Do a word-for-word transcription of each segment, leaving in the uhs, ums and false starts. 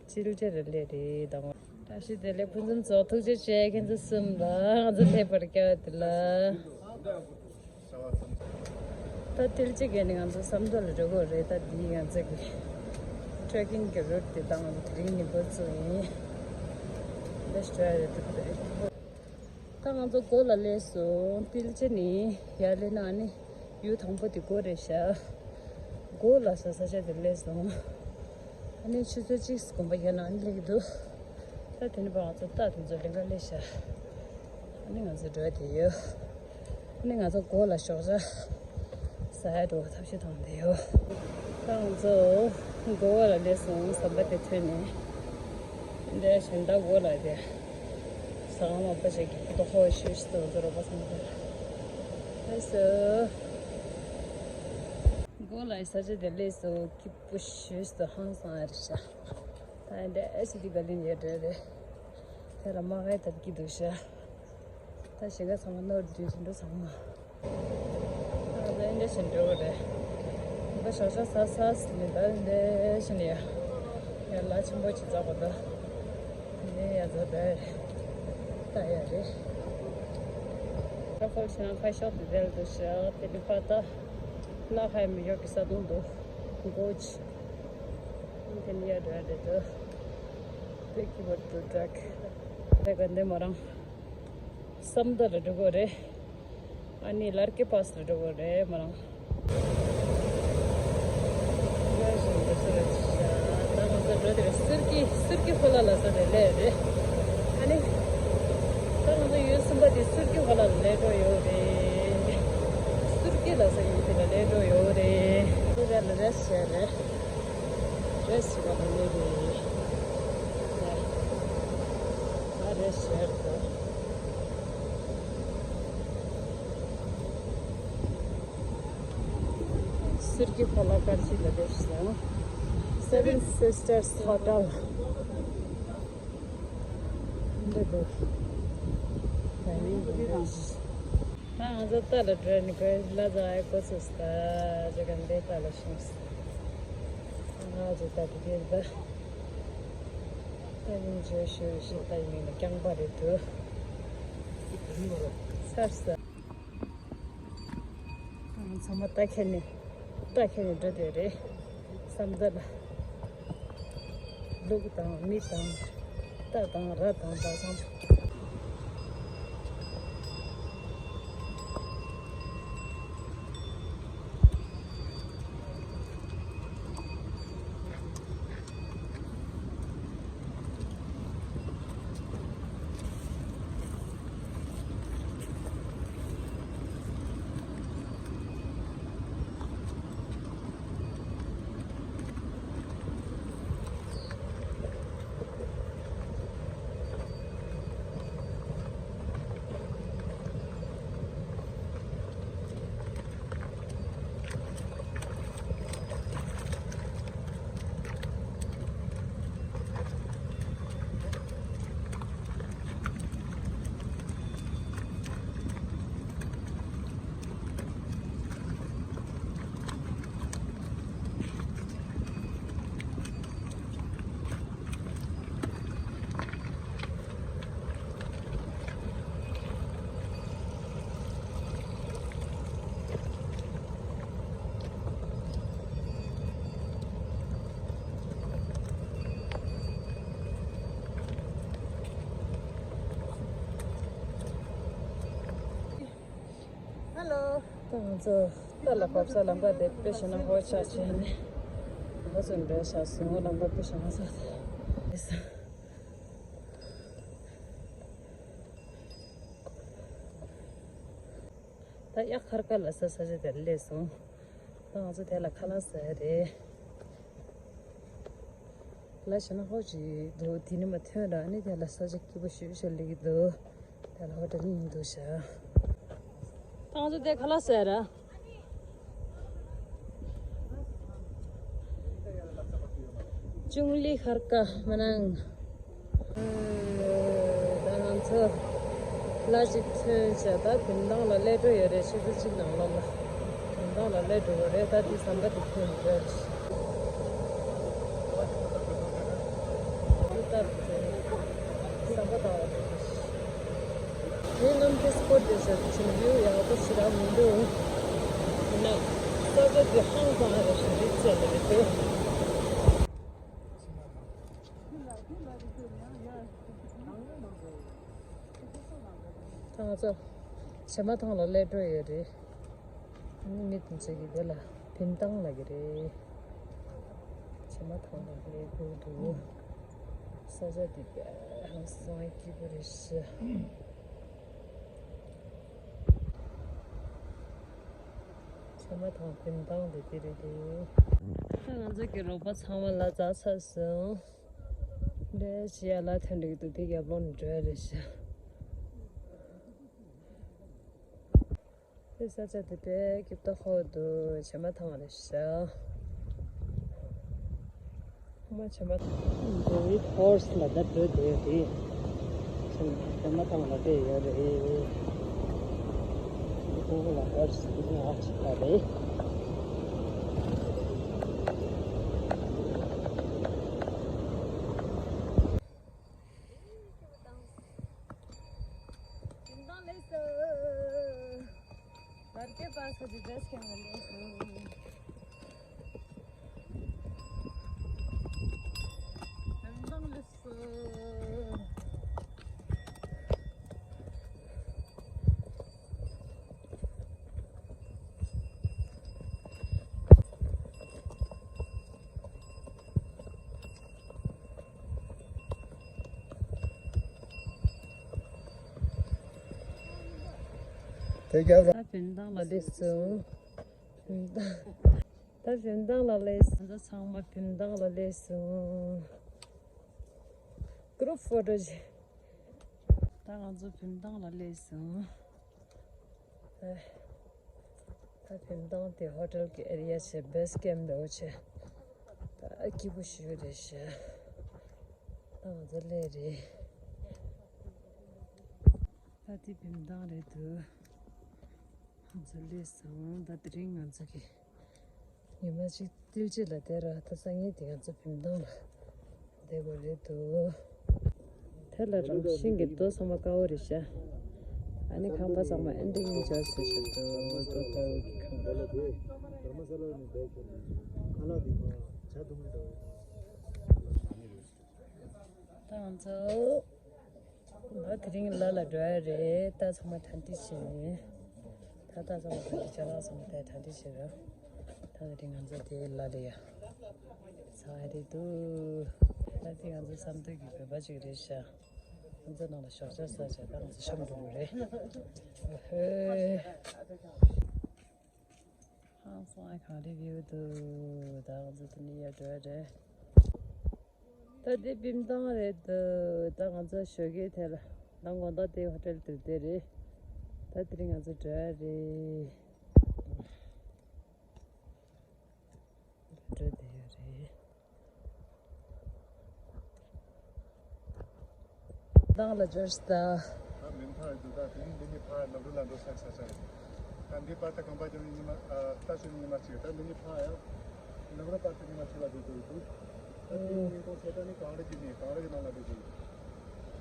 ཅིལ་ཅེ་རེ་ལེ་རེད་དང་། བཀྲ་ཤིས་བདེ་ལེགས་ཕུན་སུམ་ཚོགས། ཐུགས་རྗེ་ཆེ། ཁྱེད་ཚོ་གསུམ་ལ་ང་ཚོ་ཕེབས་པར་བསྐྱལ་བ་དེ་ལ། ད་ཏིལ་ཅི་གས་ནི་ང་ཚོ་སམ་མདོ་ལ་འགྲོ་དགོས་རེད། ད་འདི་ང་ཚོ་གི་ཊྲེ་ཀིང་གི་རུ་ཊི་དེ་དང་དེ་རིང་ནི་འགོ་བཙུགས་ཡིན། འདི་ཤ་རེད་འདུག་རེད། ད་ང་ཚོ་སྒོ་ལ་སླེབས་སོང་། ཏིལ་ཅི་ནི་ཡར་སླེབས་ན་ཨ་ནི་ཡུལ་དང་པོ་དེ་སྒོ་རེད་ཤག་སྒོ་ལ་ས་ས་ཆ་དེ་སླེབས་སོང་། ཨ་ནི་ཆུ་ཚོད་གཅིག་གོམ་པ་བརྒྱབ་ན་ཨ་ནི་སླེབས་ཀྱི་འདུག་ད་དེ་ནས་ཕར་ང་ཚོ་རྟ་དེ་ཚོ་ལེན་ག་སླེབས་ཤག་ཨ་ནི་ང་ཚོ་འགྲོ་བསྡད་ཡོད། ཨ་ནི་ང་ཚོ་སྒོ་ལ་ཞོགས་ཇ་ཟ་ཡ་འགྲོ་བ་ཐབས་ཤེས་བཏང་བསྡད་ཡོད། ད་ང་ཚོ་སྒོ་ལ་སླེབས་སོང་། ཟམ་པ་དེ་ཐོན་ནས་འདྲ་བཞིན་ད་སྒོ་ལ་དེ་ཟ་ཁང་མང་པོ་ཞིག་གི་རྡོ་ཧོ་ཤུ་ཤུ་དང་ཚོ་རོགས་པ་སོང་ཚར། ལགས་སོ། སྒོ་ལ་ས་ཆ་དེ་སླེབས་སོང་། སྐྱིད་པོ་ཞེ་ས་ཧང་སང་རེད་ཤག་ད་འདྲ་ཨེ་སི་ཏི་ག་ལིན་ཡོད་འདྲ་རེད། དེ་ལ་མ་ཧའི་ཐབ་ཀྱི་འདུག་ཤག་ད་ཞིང་ཁ་ཚང་མ་ནོར་བསྡུས་ཟིན་འགྲོ་ཚང་མ། ད་ལྟ་འདྲ་ཞིག་འགྲོ་གི་རེད། ད་ཞོགས་ཇ་ཟ་ཟ་ཟིན་ནས་ད་འདྲ་ཞིག་ནས་ཡར་ལ་ཆེན་པོ་ཅིག་འཛེགས་པ་ད། ནས་ཡར་འཛེགས་པ་ད་ཡར་རེད། ད་ཁོ་ཕྱི་ནང་ཁ་ཤོག་དེ་དེར་འདུག་ཤག་དེ་ནི་ཕ་ད་ལ་ཧའི་མི་ཡོག་གི་ས་དུང་འདུག་སྒོ་ཅི། དེ་ནི་ཡར་འགྲོ་ཡ་རེད་དོ། Thank you for the truck. དེ་ག་འདི་མོ་རང་སམ་མདོ་ལ་འགྲོ་དགོས་རེད། ཨ་ནི་ལར་ཀེ་པཱས་ལ་འགྲོ་དགོས་རེད་མོ་རང་། ད་ང་ཚོ་འགྲོ་དེ་རེད། སིར་ཀི་སིར་ཀི་ཧོ་ལ་ལ་ས་དེ་ལས་རེད། ཨ་ནི་ད་ང་ཚོ་ཡུལ་གསུམ་པ་དེ་སིར་ཀི་ཧོ་ལ་ལ་སླེབས་འགྲོ་ཡོད་རེད། སིར་ཀི་ལ་ས་ཡུལ་དེ་ལ་སླེབས་འགྲོ་ཡོད་རེད། སིར་ཀི་ལ་རེ་ཞིག་རེད། རེ་ཞིག་ག་ལ་ལེ་རེ། ཨ་རེ་ཞིག་རེད། སིར་ཀི་ཧོ་ལ་ཀར་ཅི་ལ་ལེ་ཞིག་Seven Sisters Hotel། འདི་འདུག་ད་ཡིན་འདི་འདུག་ད་ང་ཚོ་རྟ་ལ་འགྲོ་ནི་གོ་ལ་ཛ་ཨེ་གོ་སོ་སི་ད་ཇ་ག་འདི་རྟ་ལ་ཤོང་སི། ང་ཚོ་རྟ་དེ་དེ་ད་ད་ཡིན་ཇོ་ཤོ་ཤི་ད་ཡིན་ན་རྐྱང་པ་རེད་འདུག་ཚར་ས། ཚང་མ་རྟ་ཁྱེར་ནས་རྟ་ཁྱེར་ནས་འགྲོ་དེ་རེད། སམ་མདོ་ལ་ལུག་དང་མི་དང་རྟ་དང་ར་དང་བ་ཚང་། Hello. ད་ང་ཚོ་རྟ་ལ་བབས་ས་ལམ་ཁ་དེ་དཔེ་བྱས་ན་ཧོ་ཆ་བྱས་ནས་འགོ་ཚུགས་འགྲོ་ཤག་སོང་། ལམ་ཁ་དཔེ་བྱས་ན་ས་དེ་ད་ཡ་ཁར་ཀ་ལ་ས་ས་ཆ་དེར་སླེབས་སོང་། ད་ང་ཚོ་དེ་ལ་ཁ་ལག་ཟ་ཡ་རེད། ལ་ཞེ་ན་ཧོ་ཅིག་འདུག་དེ་ནི་མ་ཐོན་ར། ཨ་ནི་དེ་ལ་ས་ཆ་སྐྱིད་པོ་ཞེ་ཞེ་སླེབས་ཀྱི་འདུག་དེ་ལ་ཧོ་ཊེལ་ཡིན་འདུག་ཤག་ད་ང་ཚོ་དེ་ཁ་ལག་ཟ་ཡ་ར། ཅུང་ལི་ཧར་ཀ་མ་ནང་། ད་ང་ཚོ་ལ་ཅིག་ཐོན་བྱས། ད་དེང་སང་ལ་སླེབས་འགྲོ་ཡོད་རེད། ཆུ་ཚོད་གཅིག་ནང་ལོགས་ལ་དེང་སང་ལ་སླེབས་འགྲོ་གི་རེད། ད་དེ་ཟམ་པ་དེ་ཐོན་འགྲོ་རེད། ཟམ་པ་དང་། ངའི་ནམ་རྒྱུན་སྐོར་དེ་ཞབས་ཕྱི་ཡོད་ཡག་པོ་ཞེ་དྲག་མི་འདུག་ཡིན་ན་ས་ཆ་དེ་ཧང་སང་རེད་ཞེ་དྲག་བཙལ་ནས་མི་འདུག་ད་ང་ཚོ་བྱེ་མ་ཐང་ལ་སླེབས་འགྲོ་ཡོད་རེད། མི་དེ་ཚོ་གིས་དེ་ལ་བིམ་ཐང་ལབ་ཀྱི་རེད། བྱེ་མ་ཐང་ལ་སླེབས་དགོས་འདུག་ས་ཆ་འདི་དཔེ་ཧང་སང་སྐྱིད་པོ་རེད་ཤག་བྱེ་མ་ཐང་བིམ་ཐང་དེ་དེ་རེད་འདུག་ད་ང་ཚོ་གི་རོགས་པ་ཚང་མ་ལ་འཛག་ཚར་སོང་། འདྲེ་ཞིག་ཡར་ལ་ཐོན་འགྲིག་འདུག་དེ་རྒྱབ་ལོགས་ནས་འགྲོ་ཡ་རེད་ཤག་དེ་ས་ཆ་དེ་དཔེ་སྐྱིད་པོ་ཧོ་འདུག་བྱེ་མ་ཐང་རེད་ཤག་མ་བྱེ་མ་ཐང་། འདི་ཧོར་སི་ལ་ད་འགྲོ་བསྡད་ཡོད་རེད། བྱེ་མ་ཐང་ལ་སླེབས་ཡོད་རེད། འདི་ཧོར་ལ་ཧོར་སི་འདི་ནས་ཨ་ཅི་ད་རེད། དེ་རྒྱབ་ར། ད་བིམ་ཐང་ལ་སླེབས་སོང་། བིམ་ཐང་། ད་བིམ་ཐང་ལ་སླེབས་སོང་། ད་ཚང་མ་བིམ་ཐང་ལ་སླེབས་སོང་། གུ་རུབ་ཕོ་ཊོ་ཞིག་ད་ང་ཚོ་བིམ་ཐང་ལ་སླེབས་སོང་། ད་བིམ་ཐང་དེ་ཧོ་ཊེལ་གྱི་ཨེ་རི་ཡ་བྱས་བེ་སི་ཀེམ་འདྲ་བོ་བྱས། ད་སྐྱིད་པོ་ཞེ་པོ་རེད་ཤག་ད་ང་ཚོ་སླེབས་རེད། ད་དེ་བིམ་ཐང་རེད་འདུག་ང་ཚོ་སླེབས་སོང་། ད་དེ་རིང་ང་ཚོ་གི་ཉི་མ་གཅིག་ཏིལ་ཅི་ལ་བསྡད་ར། ད་སང་ཉིན་དེ་ང་ཚོ་བིམ་ཐང་ལ་བསྡད་དགོས་རེད་འདུག་དེ་ལ་རང་བཞིན་གྱི་རྡོ་ཚང་མ་དཀར་པོ་རེད་ཤག་ཨ་ནི་ཁང་པ་ཚང་མ་ཨེ་འདྲ་ཡིན་ཅག་ཟེར་ཤག་འདུག་རྡོ་དཀར་པོ་གི་ཁང་པ། ད་ང་ཚོ་ད་དེ་རིང་ལ་ལ་འགྲོ་ཡ་རེད། ད་ཚང་མ་གྲ་སྒྲིག་བྱས་ནས། ད་ད་ཚང་མ་གྲ་སྒྲིག་ཅ་ལག་ཚང་མ་ད་གྲ་སྒྲིག་བྱས་ར། ད་དེ་རིང་ང་ཚོ་དེ་ལ་ལ་ཡ་ཚ་རེད་འདུག་ད་དེ་ང་ཚོ་བསམ་དོན་གྱི་བོད་པ་ཅིག་རེད་ཤག་ང་ཚོ་ནང་ལ་ཞོགས་ཇ་ཟ་བྱས་ད་ང་ཚོ་ཤོང་འགྲོ་གི་རེད། ཨོ་ཧོ། ཧང་སང་ག་རེ་བེའུ་འདུག་ད་ང་ཚོ་དེ་ནས་ཡར་འགྲོ་ཡ་རེད། ད་དེ་བིམ་ཐང་རེད་འདུག་ད་ང་ཚོ་ཞོགས་ཀའི་དེར་ལམ་དགོང་དག་དེ་ཧོ་ཊེལ་དེར་བསྡད་རེད། ད་དེ་རིང་ང་ཚོ་འགྲོ་ཡ་རེད། འགྲོ་བསྡད་ཡོད་རེད། ཐང་ལ་འབྱོར་སྟ། ད་མིན་ཐང་རེད་འདུག་ད་དེ་རིང་འདི་ནས་ཕར་ནབ་རུ་ལ་འགྲོ་ས་ས་ས་རེད། ད་འདི་པར་ད་གམ་པ་ཅང་ཉི་མ་ཨ་ལྟ་ཞུ་ཉི་མ་གཅིག་ད་འདི་ནས་ཕར་ཡང་ནབ་རུ་པར་ད་ཉི་མ་གཅིག་ལ་འགྲོ་དགོས་འདུག་ད་དེ་ཉིན་ཀོང་ཆེ་ད་ནི་གངས་རི་གི་ནས་གངས་རི་གི་ནང་ལ་འགྲོ་དགོས།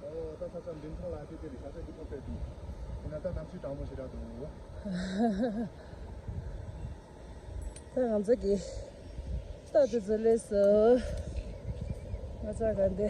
ཨོ་ད་ས་ས་མིན་ཐང་ལ་ཨ་ཅེ་དེ་རེད། ས་ས་གི་ཐོག་ཏུ་ཡིན་ན་ད་གནམ་གཤིས་གྲང་མོ་ཞེ་དྲག་འདུག་ད་ང་ཚོ་གི་རྟ་དེ་ཚོ་སླེབས་སོང་། ང་ཚོ་ག་འདི།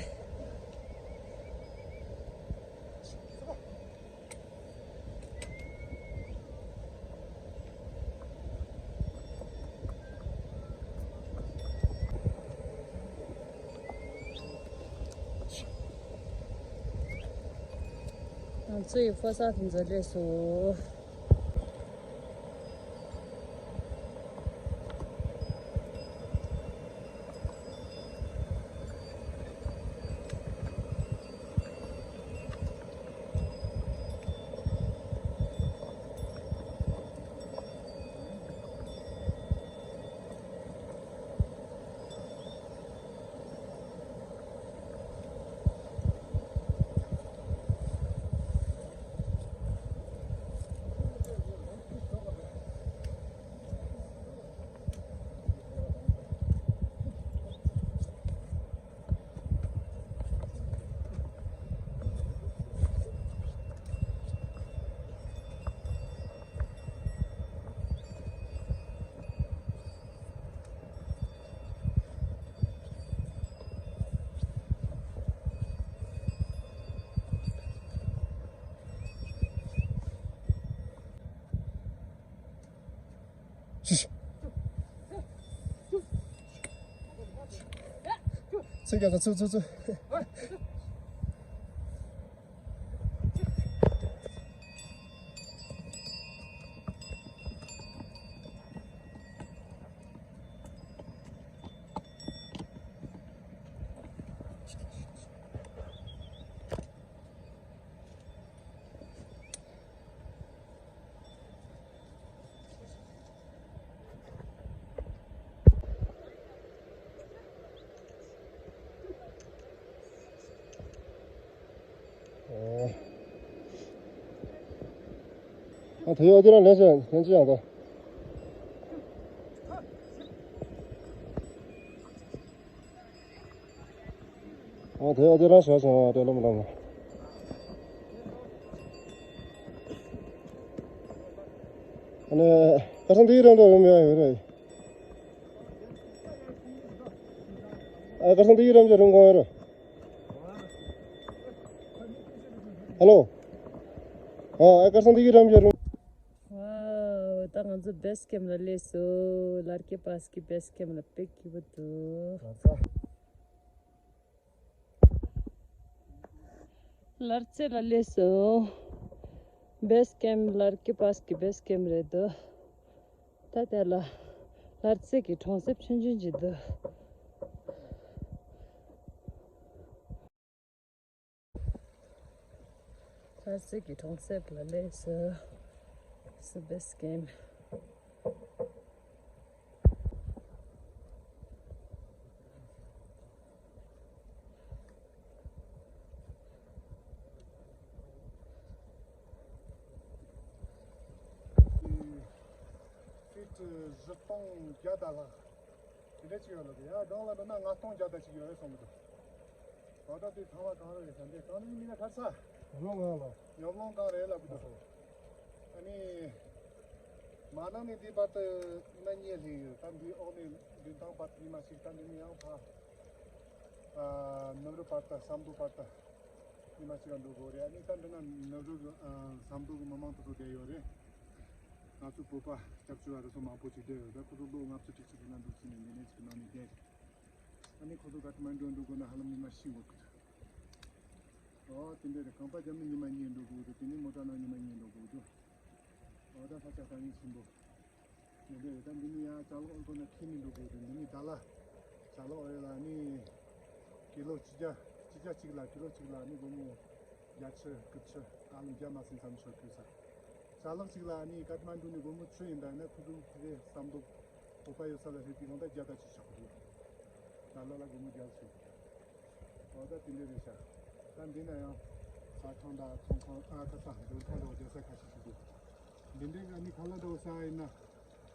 ང་ཚོ་ཡི་ཕོ་གསར་དེ་ཚོ་སླེབས་སོང་། ཚུགས་ཀྱང་ཚུགས་ཚུགས་ཚུགས། ཨ། ཨ། དེ་ཡོད་དེ་རང་ལན་ཅི་ལན་ཅི་ཡང་དང་། ཨ། དེ་ཡོད་དེ་རང་ཞག་ཞག་དེ་ལམ་ལམ། ཨ་ནི་ཁ་སང་དེའི་རང་འདྲ་རུམ་ཡང་ཡོད་རེད། ཨ། ཁ་སང་དེའི་རང་འདྲ་རུམ་གང་ཡོད་རེད། ཧ་ལོ། ཨ། ཨ། ཁ་སང་དེའི་རང་འདྲ་རུམ། ཝའོ། ད་ང་ཚོ་བེས་ཀེམ་ལ་སླེབས་སོང་། ལར་ཀེ་པཱས་ཀྱི་བེས་ཀེམ་ལ་དཔེ་སྐྱིད་པོ་འདུག། ལར་རྩེ་ལ་སླེབས་སོང་། བེས་ཀེམ་ལར་ཀེ་པཱས་ཀྱི་བེས་ཀེམ་རེད་འདུག། ད་དེ་ལ་ལར་རྩེ་གི་གྲོང་གསེབ་ཆུང་ཆུང་ཅིག་འདུག། ལྷ་སའི་གྲོང་གསེབ་ལ་སླེབས་སོང་། སི་བེས་ཀེམ། ཕིཊ་བཞི་སྟོང་བརྒྱ་དང་ལྷག་དེ་འདྲ་ཅིག་ཡོད་ལ། དེ་ཡང་སྒང་ལ་འགྲོ་ན་ལྔ་སྟོང་བརྒྱ་དང་ཅིག་ཡོད་རེད་བསམ་གི་འདུག། ད་ལྟ་དེ་ཚང་མ་གང་རེད་ཟེར་ན། དེ་གང་རེད། མིན་ན་ཁ་ས་ཉོ་ལོང་གང་ལ། ཉོ་ལོང་གང་རེད་ལབ་གི་འདུག། ཨ་ནི་མ་ནང་ནས་འདི་བར་དུ་ཉི་མ་གཉིས་སླེབས་ཡོད། ད་འདི་འོག་ནས་མདུན་ཐང་བར་དུ་ཉི་མ་གཅིག། ད་འདི་ནས་ཡང་ཕར་ནུབ་རི་བར་དུ། བསམ་གྲུབ་བར་དུ་ཉི་མ་གཅིག་ལ་འགྲོ་དགོས་རེད། ཨ་ནི་ད་འདི་ན་ནུབ་རི་གི་ཨ་བསམ་གྲུབ་གི་མི་མང་དེ་ཚོ་བསྡད་ཡོད་རེད། ང་ཚོ་བོད་པ་སྐྱབས་བཅོལ་བ་དེ་ཚོ་མང་པོ་ཅིག་བསྡད་ཡོད། ད་ཁོ་ཚོ་ལོ་ལྔ་བཅུ་དྲུག་ཅུ་གི་ནང་འདུག་ཟེར་ནས་འདི་ནས་ཅིག་གི་ནང་ནས་བསྡད། ཨ་ནི་ཁོ་ཚོ་ཀ་ཐ་མན་ཌུ་འགྲོ་དགོས་ན་ཧ་ལམ་ཉི་མ་བཞི་འགོར་གི་འདུག། ཨོ་དེ་འདྲ་རེད། རྐང་པ་བརྒྱབ་ན་ཉི་མ་གཉིས་འགྲོ་དགོས་འདུག། དེ་ནས་མོ་ཊ་ནང་ཉི་མ་གཉིས་འགྲོ་དགོས་འདུག། ཨོ་ད་ས་ཆ་དཀའ་ངལ་ཆེན་པོ། མི་འདོད་ཡོད། ད་འདི་ནི་ཡང་ཅ་ལག་ཨོ་ཐོག་ནས་ཁྱེར་ནས་འགྲོ་དགོས་འདུག། འདི་ནི་ད་ལ་ཅ་ལག་ཨོ་ཡོད་ལ་ནི་ཀི་ལོ་ཆིག་བརྒྱ་ཆིག་བརྒྱ་གཅིག་ལ་ཀི་ལོ་གཅིག་ལ་ནི་སྒོར་མོ་བརྒྱད་ཁྲི་དགུ་ཁྲི་ཨ་ལོ་བརྒྱ་མ་ཟིན་ཙམ་ཤོར་དུས་ས། ཅ་ལག་གཅིག་ལ་ནི་ཀ་ཐ་མན་ཌུ་ནས་སྒོར་མོ་ཁྲི་ཡིན་ད་ན་ཁུ་ཁུ་ཁུ་རེ་བསམ་འདུག། བོད་པ་ཡོད་ས་ལ་སླེབས་དུས་གང་ལྟར་བརྒྱ་དང་ཅིག་ཆགས་འདུག། ཅ་ལག་ལ་སྒོར་མོ་བརྒྱ་ཟིན། ཨོ་ད་དེ་འདྲ་རེད་ཤག། ད་འདི་ན་ཡང་ཟ་ཁང་དང་ཚོང་ཁང་། ཨ་ཁ་ས་མགྲོན་ཁང་འདྲ་བོ་རྒྱག་ས་ཁ་ཤས་ཤིག་འདུག། འདི་འདྲའི་ཨ་ནི་ཁ་ལག་འདྲ་བོ་ཟ་ཡིན་ན་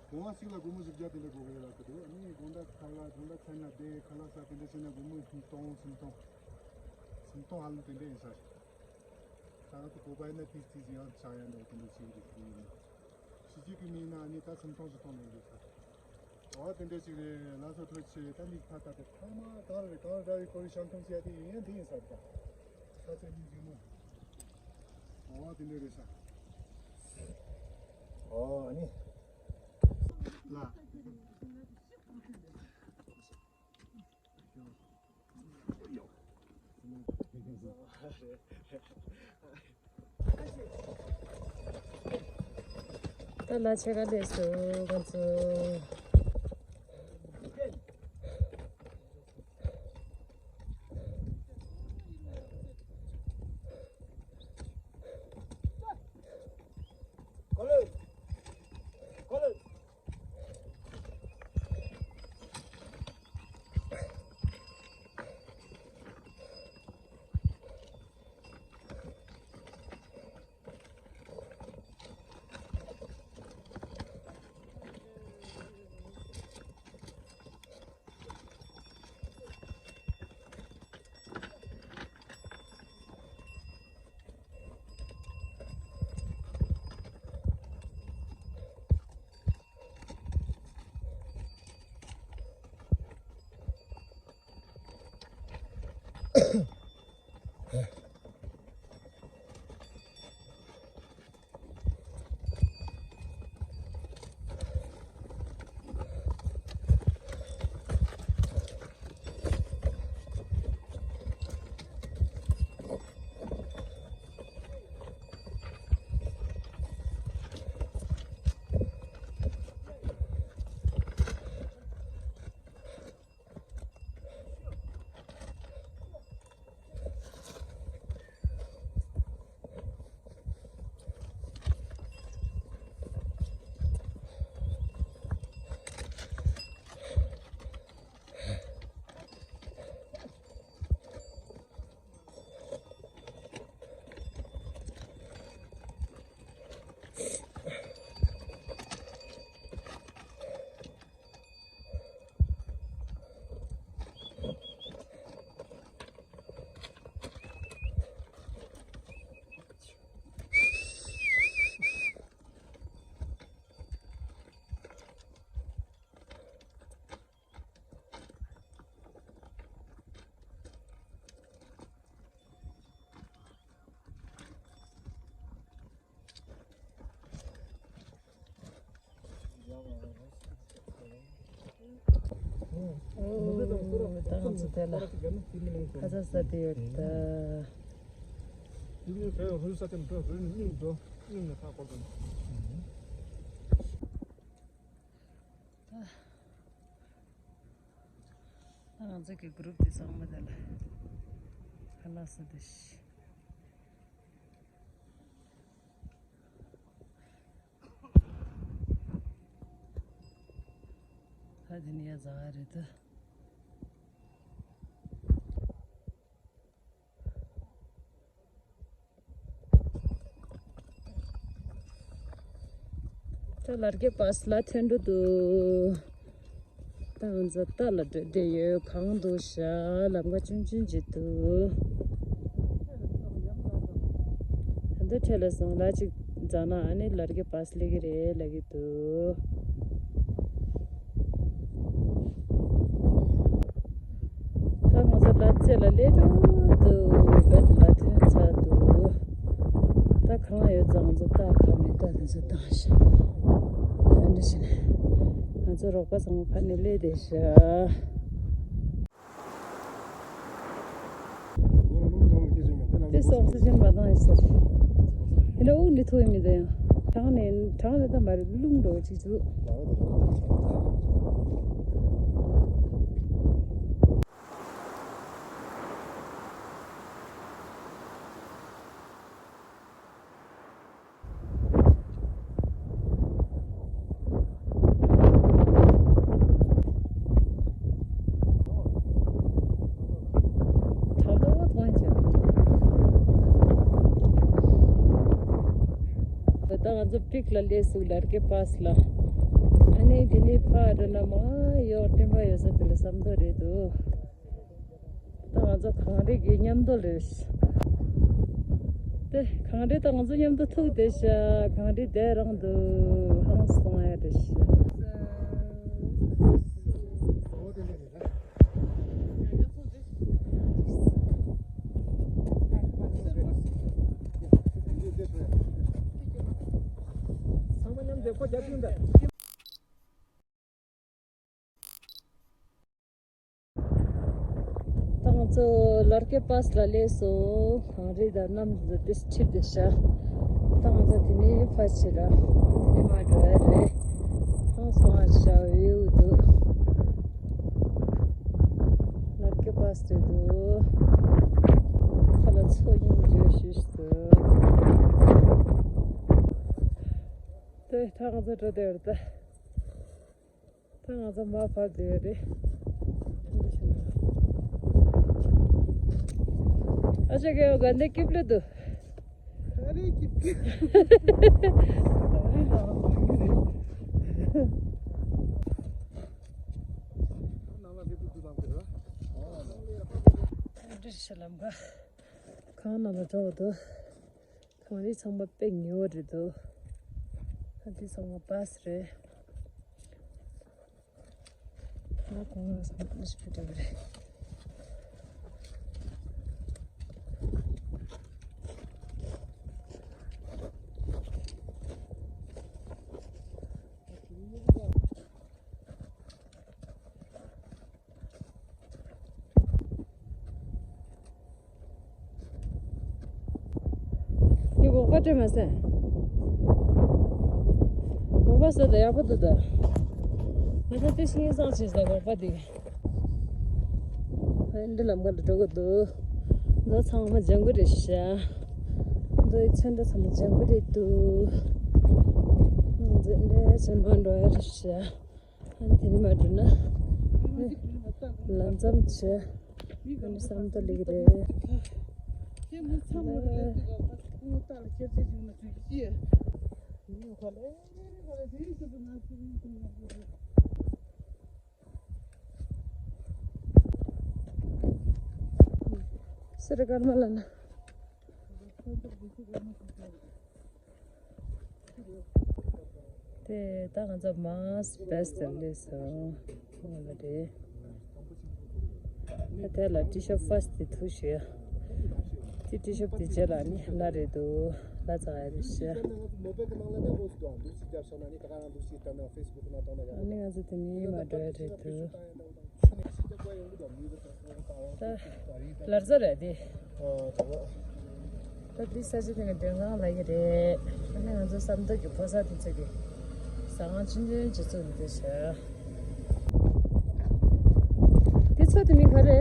དགོང་བ་གཅིག་ལ་སྒོར་མོ་བཞི་བརྒྱ་དེ་འདྲ་དགོས་ཀྱི་རེད་ལབ་ཀྱི་འདུག། ཨ་ནི་དགོང་དག་ཁ་ལག་དགོང་དག་མཚན་ལ་བསྡད་ཁ་ལག་ཟ་དེ་འདྲ་བྱས་ན་སྒོར་མོ་ཉིས་སྟོང་སུམ་སྟོང་། སུམ་སྟོང་ཧ་ལམ་དེ་འདྲ་ཡིན་ས་རེད། ད་ང་ཚོ་བོད་པ་ཡིན་ན་ཏིས་ཏིས་ཡང་ཆག་ཡང་འདྲ་བོ་དེ་འདྲ་བྱེད་ཀྱི་རེད། ཕྱི་རྒྱལ་གྱི་མི་ཡིན་ན་ཨ་ནི་ད་སུམ་སྟོང་བཞི་སྟོང་ལོན་གྱི་ས། ཨོ་དེ་འདྲ་ཅིག་རེད། ལགས་སོ་ཐུགས་རྗེ་ཆེ། ད་འདི་ཐ་ཐ་དེ་ཐ་མ་གང་རེད། གང་རེད་རེད། ཀོ་རི་ཤང་ཐུང་ཟེར་ཡ་དེ་ཡིན་ཡང་དེ་ཡིན་ས་རེད། ད་ས་ཆ་ཉིན་རྗེས་མ། ཨོ་དེ་འདྲ་རེད་ས། ཨོ་ཨ་ནི། ལ། ད་ལ་ཆེ་ག་ལས་སུ་ང་ཚོ། ད་ང་ཚོ་དེ་ལ་ཁ་ཚ་ཟ་དེ་ཡོད་ད། ང་ཚོ་གི་གུ་རུབ་དེ་ཚང་མ་དེ་ལ་ཁ་ལག་ཟ་དེ་ཤི། ད་དེ་ནི་ཡ་ཟ་བ་རེད་ད། ད་ལར་གེ་པཱས་ལ་ཐོན་འགྲོ་འདུག་ད་ང་ཚོ་རྟ་ལ་འགྲོ་བསྡད་ཡོད། གངས་འདུག་ཤག་ལམ་ཁ་ཆུང་ཆུང་ཅིག་འདུག་ད་འདི་འཕྲལ་ལ་སོང་ལ་ཅིག་འཛེགས་ན་ཨ་ནི་ལར་གེ་པཱས་སླེབས་ཀྱི་རེད་ལབ་ཀྱི་འདུག་ད་ང་ཚོ་ལ་རྩེ་ལ་སླེབས་འགྲོ་འདུག་བོད་ལ་ཐོན་ཚར་འདུག་ད་གང་ཡོད་ཙང་ང་ཚོ་རྟ་ཁ་མི་རྟ་དེ་ཚོ་བཏང་ཤག་ཨ་འདྲ་བྱས་ནས་ང་ཚོ་རོགས་པ་ཚང་མ་ཕར་ནས་སླེབས་བསྡད་ཤག་དེ་སོགས་སུ་ཕྱིན་པ་དང་ཡིན་ཟེར། དེ་འདྲ་དབུགས་འདི་ཐུག་ཡིན་མི་འདུག་ཡང་། གྲང་ནས་གྲང་ནས་ད་མ་རེད། རླུང་འགྲོ་ཅིག་འདུག་ད་ང་ཚོ་པིག་ལ་སླེབས་སོང་། ལར་གེ་པཱས་ལ། ཨ་ནི་དེ་ནས་ཕར་འགྲོ་ན་མ་ཡོག་སྤྲིན་པ་ཡོད་ས་དེ་ལ་ཟམ་ཐག་རེད་འདུག་ད་ང་ཚོ་གངས་རི་གི་མཉམ་དུ་ལོས། དེ་གངས་རི་དང་ང་ཚོ་མཉམ་དུ་ཐུག་བསྡད་ཤག་གངས་རི་དེ་རང་དུ་ཧང་སང་ཡ་རེད་ཤག་ཚང་མ་མཉམ་དུ་ཁོ་རྒྱབ་ཀྱིན་འདུག་ད་ང་ཚོ་ལར་གེ་པཱས་ལ་སླེབས་སོང་། གངས་རི་དང་གནམ་འདི་ཕྱིར་བསྡད་ཤག་ད་ང་ཚོ་དེ་ནས་ཕར་ཕྱིན་ར། དེ་ནས་མར་འགྲོ་ཡ་རེད། ཧང་སང་ཤག་ཝིའུ་འདུག་ལར་གེ་པཱས་དེ་འདུག་ཁ་ལ་མཚོ་སྙིང་རྗེ་ཞེ་ཞིག་འདུག་དེ་ད་ང་ཚོ་འགྲོ་བསྡད་ཡོད་རེད་ད། ད་ང་ཚོ་མར་བབས་བསྡད་ཡོད་རེད། ཨ་ཅག་གི་ག་འདི་སྐྱིབས་ལོས་འདུག་ག་རེ་སྐྱིབས་ཀྱི། ག་རེ་ལ་བབས་ཀྱི་རེད། ནང་ལ་སླེབས་དུས་དུས་དང་དེ་ར། འདྲི་ཤ་ལམ་ག་གང་ནང་ལ་འགྲོ་འདུག་གངས་རི་ཚང་མ་དཔེ་ཉེ་བོ་རེད་འདུག་ཨ་འདི་ཚང་མ་པཱས་རེད། ང་གོང་ལ་སོང་ནས་ཤི་ཕི་འགྲོ་གི་རེད། འདི་སྒོག་པ་སྤྲད་མ་ཟད། སྒོག་པ་ཟ་ད་ཡག་པོ་འདུག་ད། ང་ཚོ་དེ་ཤིང་བཟང་བྱས་ཟ་སྒོག་པ་འདི། ཨ་འདི་ལམ་ཁ་ལ་འགྲོ་གི་འདུག་འདི་ཚང་མ་ལྗང་གུ་རེད་ཤག་འདིའི་ཚོན་འདི་ཚང་མ་ལྗང་གུ་རེད་འདུག་འདི་འདྲ་བྱས་མར་འགྲོ་ཡ་རེད་ཤག་ཨ་ནི་དེ་ནས་མར་འགྲོ་ན་ལམ་ཙམ་བྱས། ཨ་ནི་བསམ་ད་ལེགས་རེད། སེ་ར་ཀརྨ་ལ་ན། དེ་ད་ང་ཚོ་མཱས་བེས་ལ་སླེབས་སོང་། ང་ལ་རེད། ད་དེ་ལ་ཊི་ཤོབ་ཕར་སི་ཊི་དེ་ཐུག་ཞུ་ཡ། དེ་ཊི་ཤོབ་དེ་རྗེས་ལ་ནི་ལ་རེད་འདུག་ལ་ཚ་ཡ་རེད་ཤག་ཨ་ནི་ང་ཚོ་དེ་ནས་མར་འགྲོ་ཡ་རེད་འདུག་ད་ལར་ཟ་རེད་དེ། ད་འདི་ས་ཆ་དེ་ནས་མགྲོན་ཁང་ལ་ཡི་རེད། ཨ་ནི་ང་ཚོ་བསམ་གཏན་གྱི་ཕོ་གསར་དེ་ཚོ་གི་ཟ་ཁང་ཆུང་ཆུང་ཅིག་བཙུགས་ནས་བསྡད་ཤག་དེ་ཚོ་དེ་མིང་ག་རེ།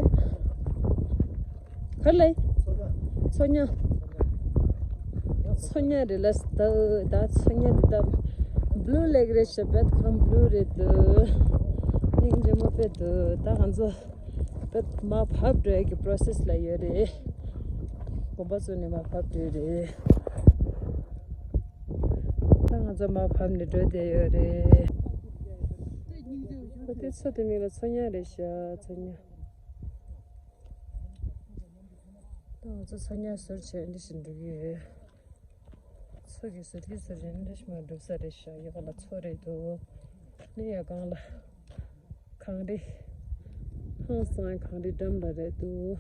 ག་རེ་ལབ་ཡིན། མཚོ་ཉ། མཚོ་ཉ་རེད་ལ་ད་ད་མཚོ་ཉ་འདི་ད་བླུ་ལེག་རེད་ཤག་དཔེ་ཁོ་རང་བླུ་རེད་འདུག་སྙིང་རྗེ་མོ་དཔེ་འདུག་ད་ང་ཚོ་དཔེ་མར་བབས་འགྲོ་ཡ་གི་པོ་རོ་སེ་སི་ལ་ཡོད་རེད། དགོན་པ་ཚོ་ནས་མར་བབས་འགྲོ་ཡ་རེད། ད་ང་ཚོ་མར་བབས་ནས་འགྲོ་བསྡད་ཡོད་རེད། ཨ་དེ་མཚོ་དེ་མིང་ལ་མཚོ་ཉ་རེད་ཤག་མཚོ་ཉ། ད་ང་ཚོ་མཚོ་ཉ་ཟུར་བྱས་འདི་བཞིན་འགྲོ་གི་ཡོད། མཚོ་གི་ཟུར་གྱི་ཟུར་རེ་འདི་ཞིག་མར་འགྲོ་ས་རེད་ཤག་ཡ་ག་ལ་མཚོ་རེད་འདུག་ནི་ཡ་གང་ལ་གངས་རི། ཧང་སང་གངས་རི་འགྲམ་ལ་རེད་འདུག་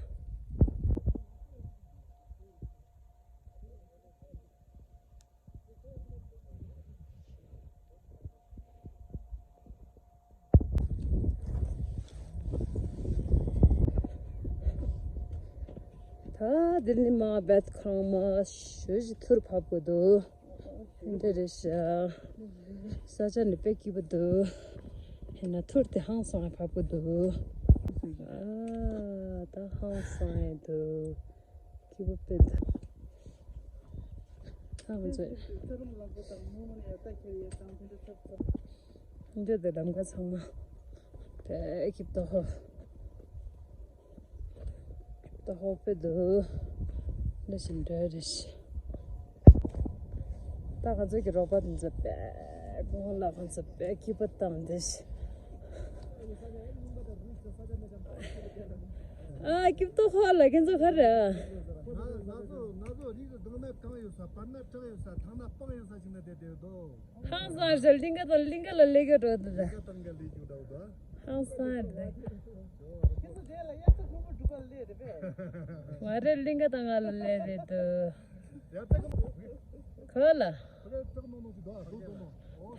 ད་འདིར་ནི་མ་བད་ཁང་མ་ཞོ་ཞིག་ཐུར་ཕབ་དགོས་འདུག་འདི་རེད་ཤག་ས་ཆ་ནི་དཔེ་སྐྱིད་པོ་འདུག་ཡིན་ན་ཐུར་དེ་ཧང་སང་ཕབ་དགོས་འདུག་ཨ་ད་ཧང་སང་ཡིན་འདུག་སྐྱིད་པོ་དཔེ་འདུག་ཨ་ང་ཚོས། འདི་དེ་ལམ་ཁ་ཚང་མ་དཔེ་སྐྱིད་པོ་ཧོ། སྐྱིད་པོ་ཧོ་དཔེ་འདུག་འདི་བཞིན་འདྲ་རེད་ཤག་ད་ང་ཚོའི་གི་རོགས་པ་དེ་ཚོ་དཔེ་ཁོང་ལ་ཁོང་ཚོ་དཔེ་སྐྱིད་པོ་བཏང་བསྡད་ཤག་ཨ་སྐྱིད་པོ་ཧོ་ལ་ཁྱེད་ཚོ་ག་རེ། ང་ང་ཚོ་ང་ཚོ་རིགས་སྒང་ན་གངས་ཡོད་ས། བར་ན་བྲག་ཡོད་ས། ཐང་ན་སྤང་ཡོད་ས་ཞིག་ན་བསྡད་བསྡད་འདུག་ཧང་སང་རེད། གླིང་ག་དང་གླིང་ག་ལ་སླེབས་ཀྱི་འགྲོ་འདུག་ད་ཧང་སང་རེད། ཁྱེད་ཚོ་དེ་ལ་དབྱར་རྩྭ་དགུན་འབུ་སྒྲུག་ག་སླེབས་རེད་པས། མ་རེད། གླིང་ག་དང་ང་ལ་སླེབས་རེད་འདུག་ཡ་ད་ག་ག་ལ། ད་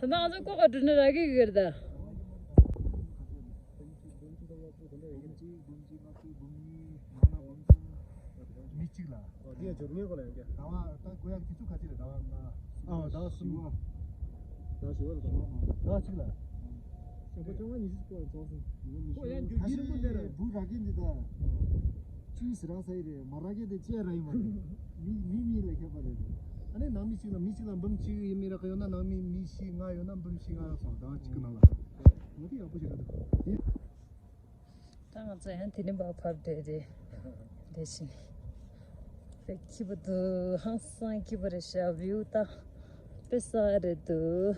ད་ང་ཚོ་ཀོ་ཀ་འགྲོ་ན་རག་གི་ཡོད་རེད་ད། མི་གཅིག་ལ། འདི་ཡང་འབྱོར་ངེས་གོ་ལ་ཡང་རྒྱ། ཟླ་བ་ད་གོ་ཡག་དུས་ཚོད་ག་ཚོད་རེད། ཟླ་བ་ལྔ། ཨ་ཟླ་བ་གསུམ། ཟླ་བ་བཞི་བ་རེད། ཟླ་བ་གཅིག་ལ། ཞོགས་པ་བཅོ་ལྔ་ཉི་ཤུ་སྐོར་རྫོགས་སོང་། ཁོ་ཡང་རྒྱུ་ཁ་ཤས་འདི་འབུ་རག་གི་འདི་ད། ཅུས་རག་ས་ཡི་རེད། མ་རག་གི་འདི་ཅི་ཡང་རག་ཡི་མ་རེད། མི་མི་མི་ལ་ཁྱད་པར་རེད། ཨ་ནི་ནང་མི་གཅིག་ལ་མི་གཅིག་ལ་འབུམ་གཅིག་ཡིན་མི་རག་གི་ཡོད་ན། ནང་མི་མི་བཞི་ལྔ་ཡོད་ན་འབུམ་བཞི་ལྔ་རག་སོང་། ཟླ་བ་གཅིག་གི་ནང་ལ། ངོ་དེ་ཡག་པོ་ཞིག་རེད་འདུག་ད་ང་ཚོ་ཡང་དེ་ནས་ཕར་བབས་བསྡད་རེད། དེ་བཞིན་དཔེ་སྐྱིད་པོ་འདུག་ཧང་སང་སྐྱིད་པོ་རེད་ཤག་བིའུ་ད་དཔེ་གསར་རེད་འདུག་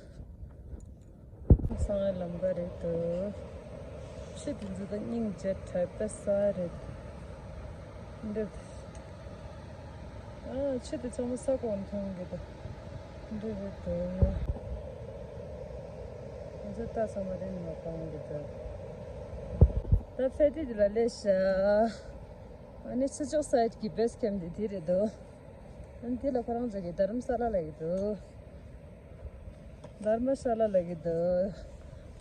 ཧང་སང་ལམ་ཁ་རེད་འདུག་ཆུ་དེ་ཚོ་ད་སྙིང་རྗེ་དྲགས། དཔེ་གསར་རེད་འདུག་ཨ་ཆུ་དེ་ཚང་མ་ས་གོང་མཐོང་གི་འདུག་འདི་རེད་དེ། ང་ཚོ་ལྟ་ཚང་མ་རེད་ནི་མ་གཏོང་གི་འདུག་ད་ཕེ་ཏི་དེ་ལ་སླེབས་ཤག་ཨ་ནི་ཕྱི་ཕྱོགས་སའིད་ཀྱི་བེ་སི་ཁེམ་དེ་དེ་རེད་འདུག་ཨ་ནི་དེ་ལ་ཁོ་རང་ཚོ་གི་དྷ་རམ་ས་ལ་ལ་ཡི་འདུག་དྷར་མ་ཤ་ལ་ལ་གི་འདུག་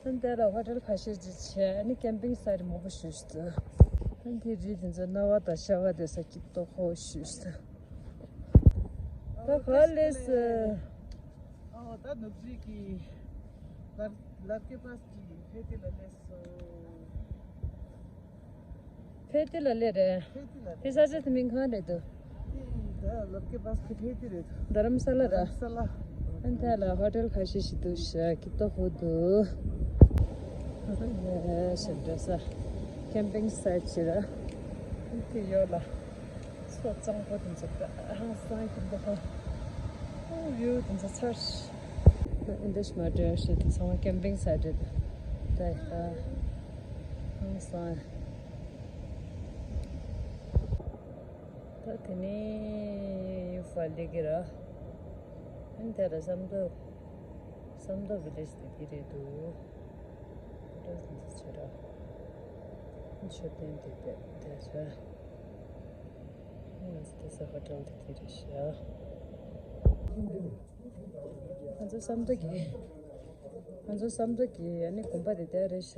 ཨ་ནི་དེ་ལ་ཧོ་ཊེལ་ཁ་ཤས་ཅིག་བྱས། ཨ་ནི་ཀེམ་པིང་སའིད་མང་པོ་ཞིག་འདུག་ཨ་ནི་དེ་རི་དེ་ཚོ་སྣང་བ་དང་ཤ་བ་དེ་ས་སྐྱིད་པོ་ཧོ་ཞིག་འདུག་ད་ག་ལས་སོ། ཨོ་ད་ནུབ་རི་གི་ལར་ལར་ཀེ་པཱས་ཀྱི་ཕེ་ཏི་ལ་སླེབས་སོང་། ཕེ་ཏི་ལ་ལེ་རེད། ཕེ་ཏི་ལ་ལེ། དེ་ས་ཆ་དེ་མིང་གང་རེད་འདུག་དེ་ད་ལབ་ཀེ་པཱས་ཀི་ཕེ་ཏི་རེད། དྷ་རམ་ས་ལ་ར། དྷ་རམ་ས་ལ། ཨ་ནི་ད་ལ་ཧོ་ཊེལ་ཁ་ཤས་ཤིག་འདུག་ཤག་སྐྱིད་པོ་འདུག་ཨ་ནི་ཞབས་འདྲ་ས་ཀེམ་པིང་སའིད་ཅིག་ར། ཨ་ནི་དེ་ཡོད་ལ། མཚོ་གཙང་པོ་དེ་ཚོ་ཧང་སང་སྐྱིད་པོ། ཨོ་བིའུ་དེ་ཚོ་ཚར། ཨིན་ཌི་ཤི་མ་ཌི་ཡ་ཤི་དེ་ཚང་མ་ཀེམ་པིང་སའིད་རེད། ད་ཧང་སང་། ད་དེ་ནས་ཕར་སླེབས་ཀྱི་ར། ཨ་ནི་དེ་ལ་བསམ་རྡོ། བསམ་རྡོ་བི་ལེཇ་དེ་འདི་རེད་འདུག་ཧོ་ཊེལ་དེ་ཚོ་ཆེ་ར། མཆོད་རྟེན་དེ་དེ་དེ་ཚོ། ང་ཚོ་དེ་ཚོ་ཧོ་ཊེལ་དེ་དེ་རེད་ཤག་ང་ཚོ་བསམ་རྡོ་གི། ང་ཚོ་བསམ་རྡོ་གི་ཨ་ནི་དགོན་པ་དེ་དེ་རེད་ཤག་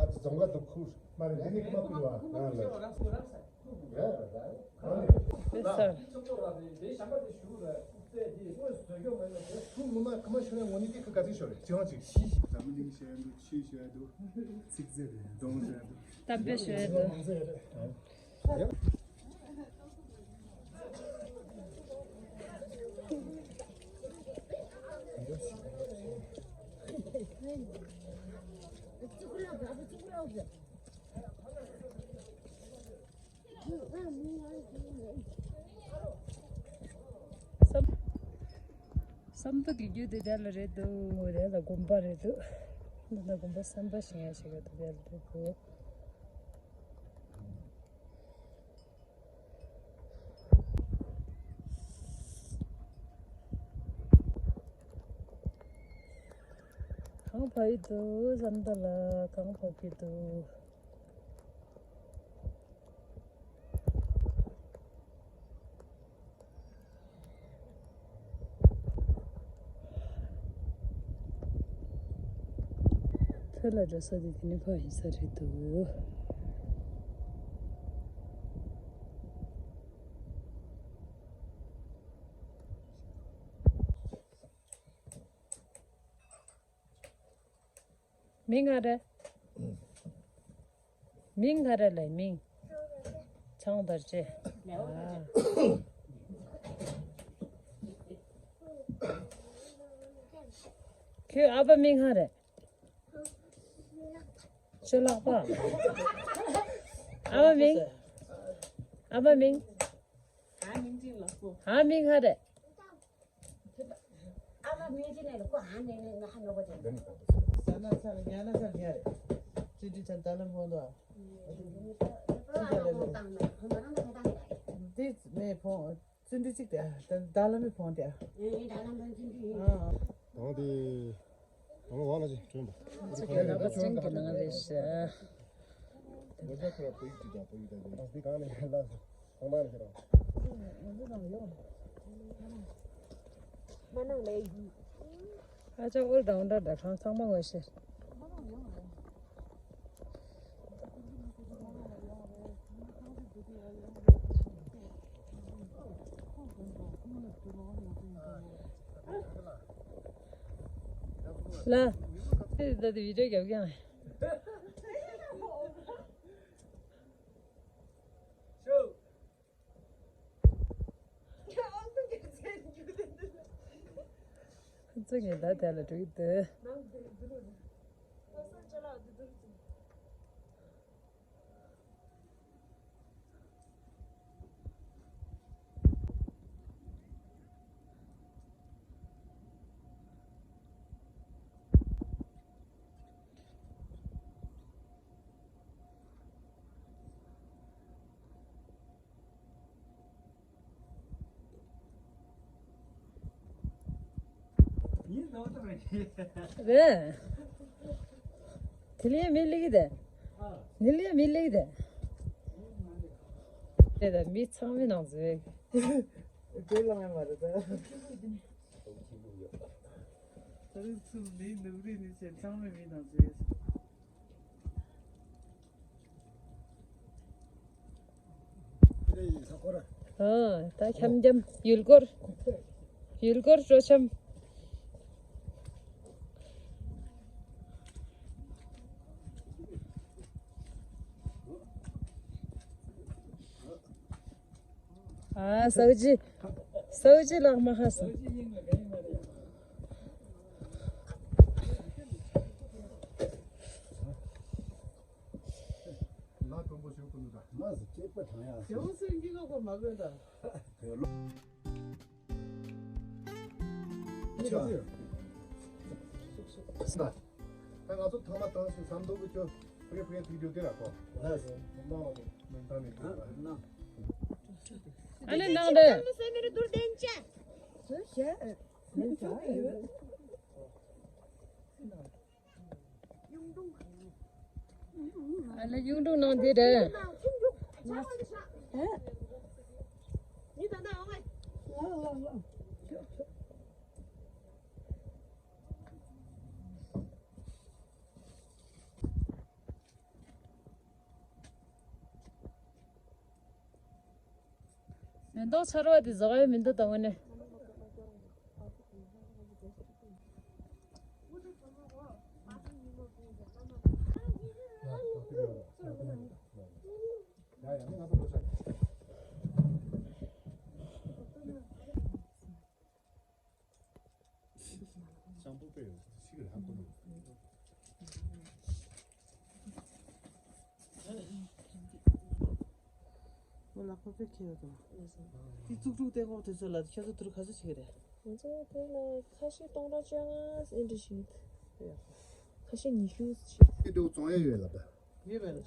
ཨ་ཙི་རྫོང་ཁ་དུ་ཁུར། མ་རེད། འདི་ནི་མ་ཁུར་བ། ཨ་ལ། ཨེ་སར། ཁུར་ངོ་མ་ཁ་མ་ཤོར་ཡ་ངོ་ནི་དེ་ཁ་ག་ཚིག་ཤོར་རེད། ཅི་ཡང་ཅིག་འཛམ་གླིང་ཤར་འདུག་ཆུ་ཤར་འདུག་ཚིག་ཚིག་རེད། གདོང་ཤར་འདུག་ཏ་པེ་ཤར་འདུག་བསམ་བསམ་ཐོག་གི་རྒྱུད་དེ་དེ་ལ་རེད་འདུག་དེ་ལ་དགོན་པ་རེད་འདུག་འདི་ལ་དགོན་པ་བསམ་པ་ཞིག་ཡང་ཞིག་རེད་འདུག་དེ་ལ་རེད་འདུག་གང་བབས་ཀྱི་འདུག་བསམ་ད་ལ་གང་བབས་ཀྱི་འདུག་ཐོད་ལ་འགྲོ་ས་དེ་དེ་ནི་ཕ་ཡིན་ས་རེད་འདུག་མིང་ང་རེད། མིང་ང་རེད་ལ་མིང་། ཆང་དར་ཅེ། ཁྱོད་ཨ་ཕ་མིང་ང་རེད། ཁྱོད་ལག་པ། ཨ་ཕ་མིང་། ཨ་ཕ་མིང་། ཨ་མིང་ཅིག་ལགས་སོ། ཨ་མིང་ང་རེད། ཨ་མ་མི་ཅི་ནས་ལ་ཁོ་ཧ་ནས་ནས་ང་ཧ་ནོ་གོ་ཅན། ས་ན་ཚ་ལ་ཉ་ན་ཚ་ཉ་རེད། ཅི་འདྲི་ཆ་ད་ལ་ཕོང་དོ། ཨ་ཏང་ན་ཁོ་མ་རང་ན་ཁོ་ཏང་ན། འདི་མེ་ཕོང་ཙི་འདྲི་ཅིག་དེ་ད་ལ་མི་ཕོང་དེ། ཨེ་ད་ལ་མི་ཙི་འདྲི། ཨ་ཨ། དང་དེ། ང་ལ་བ་ལ་ཅིག་བྱོན་པ། ཚིག་གི་ལག་པ་ཅན་གྱི་ནང་རེད་ཤག །འོ་ཅག་ཁོ་ར་བོད་ཡིག་ཅིག་དང་བོད་ཡིག་དང་། འདི་གང་ནས་ལ་ཁང་པ་ནས་ཁྱེར་རོགས། མ་ནང་ལས་ཡིན། ཨ་ཅག་ཨོལ་དང་འདྲ་འདྲ་ཁང་ཚང་མ་ངོ་ཤེས། ལ། དེ་ད་དེ་བི་ཌིའོ་རྒྱབ་ཀྱང་། ཁོ་ཚོ་ངས་ད་དེ་ལ་འགྲོ་གི་འདུག་རེད། དེ་ལས་མི་ལེགས་དེ། དེ་ལས་མི་ལེགས་དེ། དེ་ད་མི་ཚང་མའི་ནང་ཚུད། དེ་ལ་མེད་མ་རེད་ད། ད་རིང་ཚུར་མི་ནུབ་རིས་ནི་བྱས་ཚང་མའི་མི་ནང་ཚུད། ཨ། ད་འཁྱམ་འཁྱམ་ཡུལ་སྐོར། ཡུལ་སྐོར་སྤྲོ་འཆམ། ཨ། སའུ་ཇི། སའུ་ཇི་ལགས་མ་ཧ་སོང་། ཡང་སེ་གཉིས་ཀ་གོ་མ་དགོས་ད། ད་ང་ཚོ་ཐང་མ་ཐང་སུ་ཟམ་དོ་གི་ཅོ། ཕུ་གེ་ཕུ་གེ་ཐིག་རྒྱུ་དེ་ར་གོ། ལ་སེ་མོ་མ་མོ་མེ་མེ་ཐང་མེ་ཐང་། ཨ་ལེ་ནང་རེད། ཨ་ལེ་གཡུང་དྲུང་ནང་འདི་རེད། མེ་ཏོག་ཆར་བ་དེ་བཟོ་ག་ཡོད་མི་འདུག་ད་དངོས་གནས། ལྕང་པོ་དཔེ་ཡོད་ཤི་གི་ཧ་གོ་མི། ཁོ་ལག་པ་དཔེ་ཁེལ་ཡོད་དོ། དེ་ཙུག་ཙུག་ཏེ་ཁོག་དེ་ཚོ་ལ་ཁྱེད་ཚོ་དུར་ག་ཚོད་ཆེ་གི་རེད། ང་ཚོ་དེ་ལ་ཁ་ཤས་སྟོང་ཕྲག་བཅོ་ལྔ་ཨེ་འདྲ་ཞིག་ཁ་ཤས་ཉི་ཤུ་ཞིག་དེ་འདྲ་བཙོང་ཡ་ཡོད་ལབ་ད། ཡོད་པས་ལ།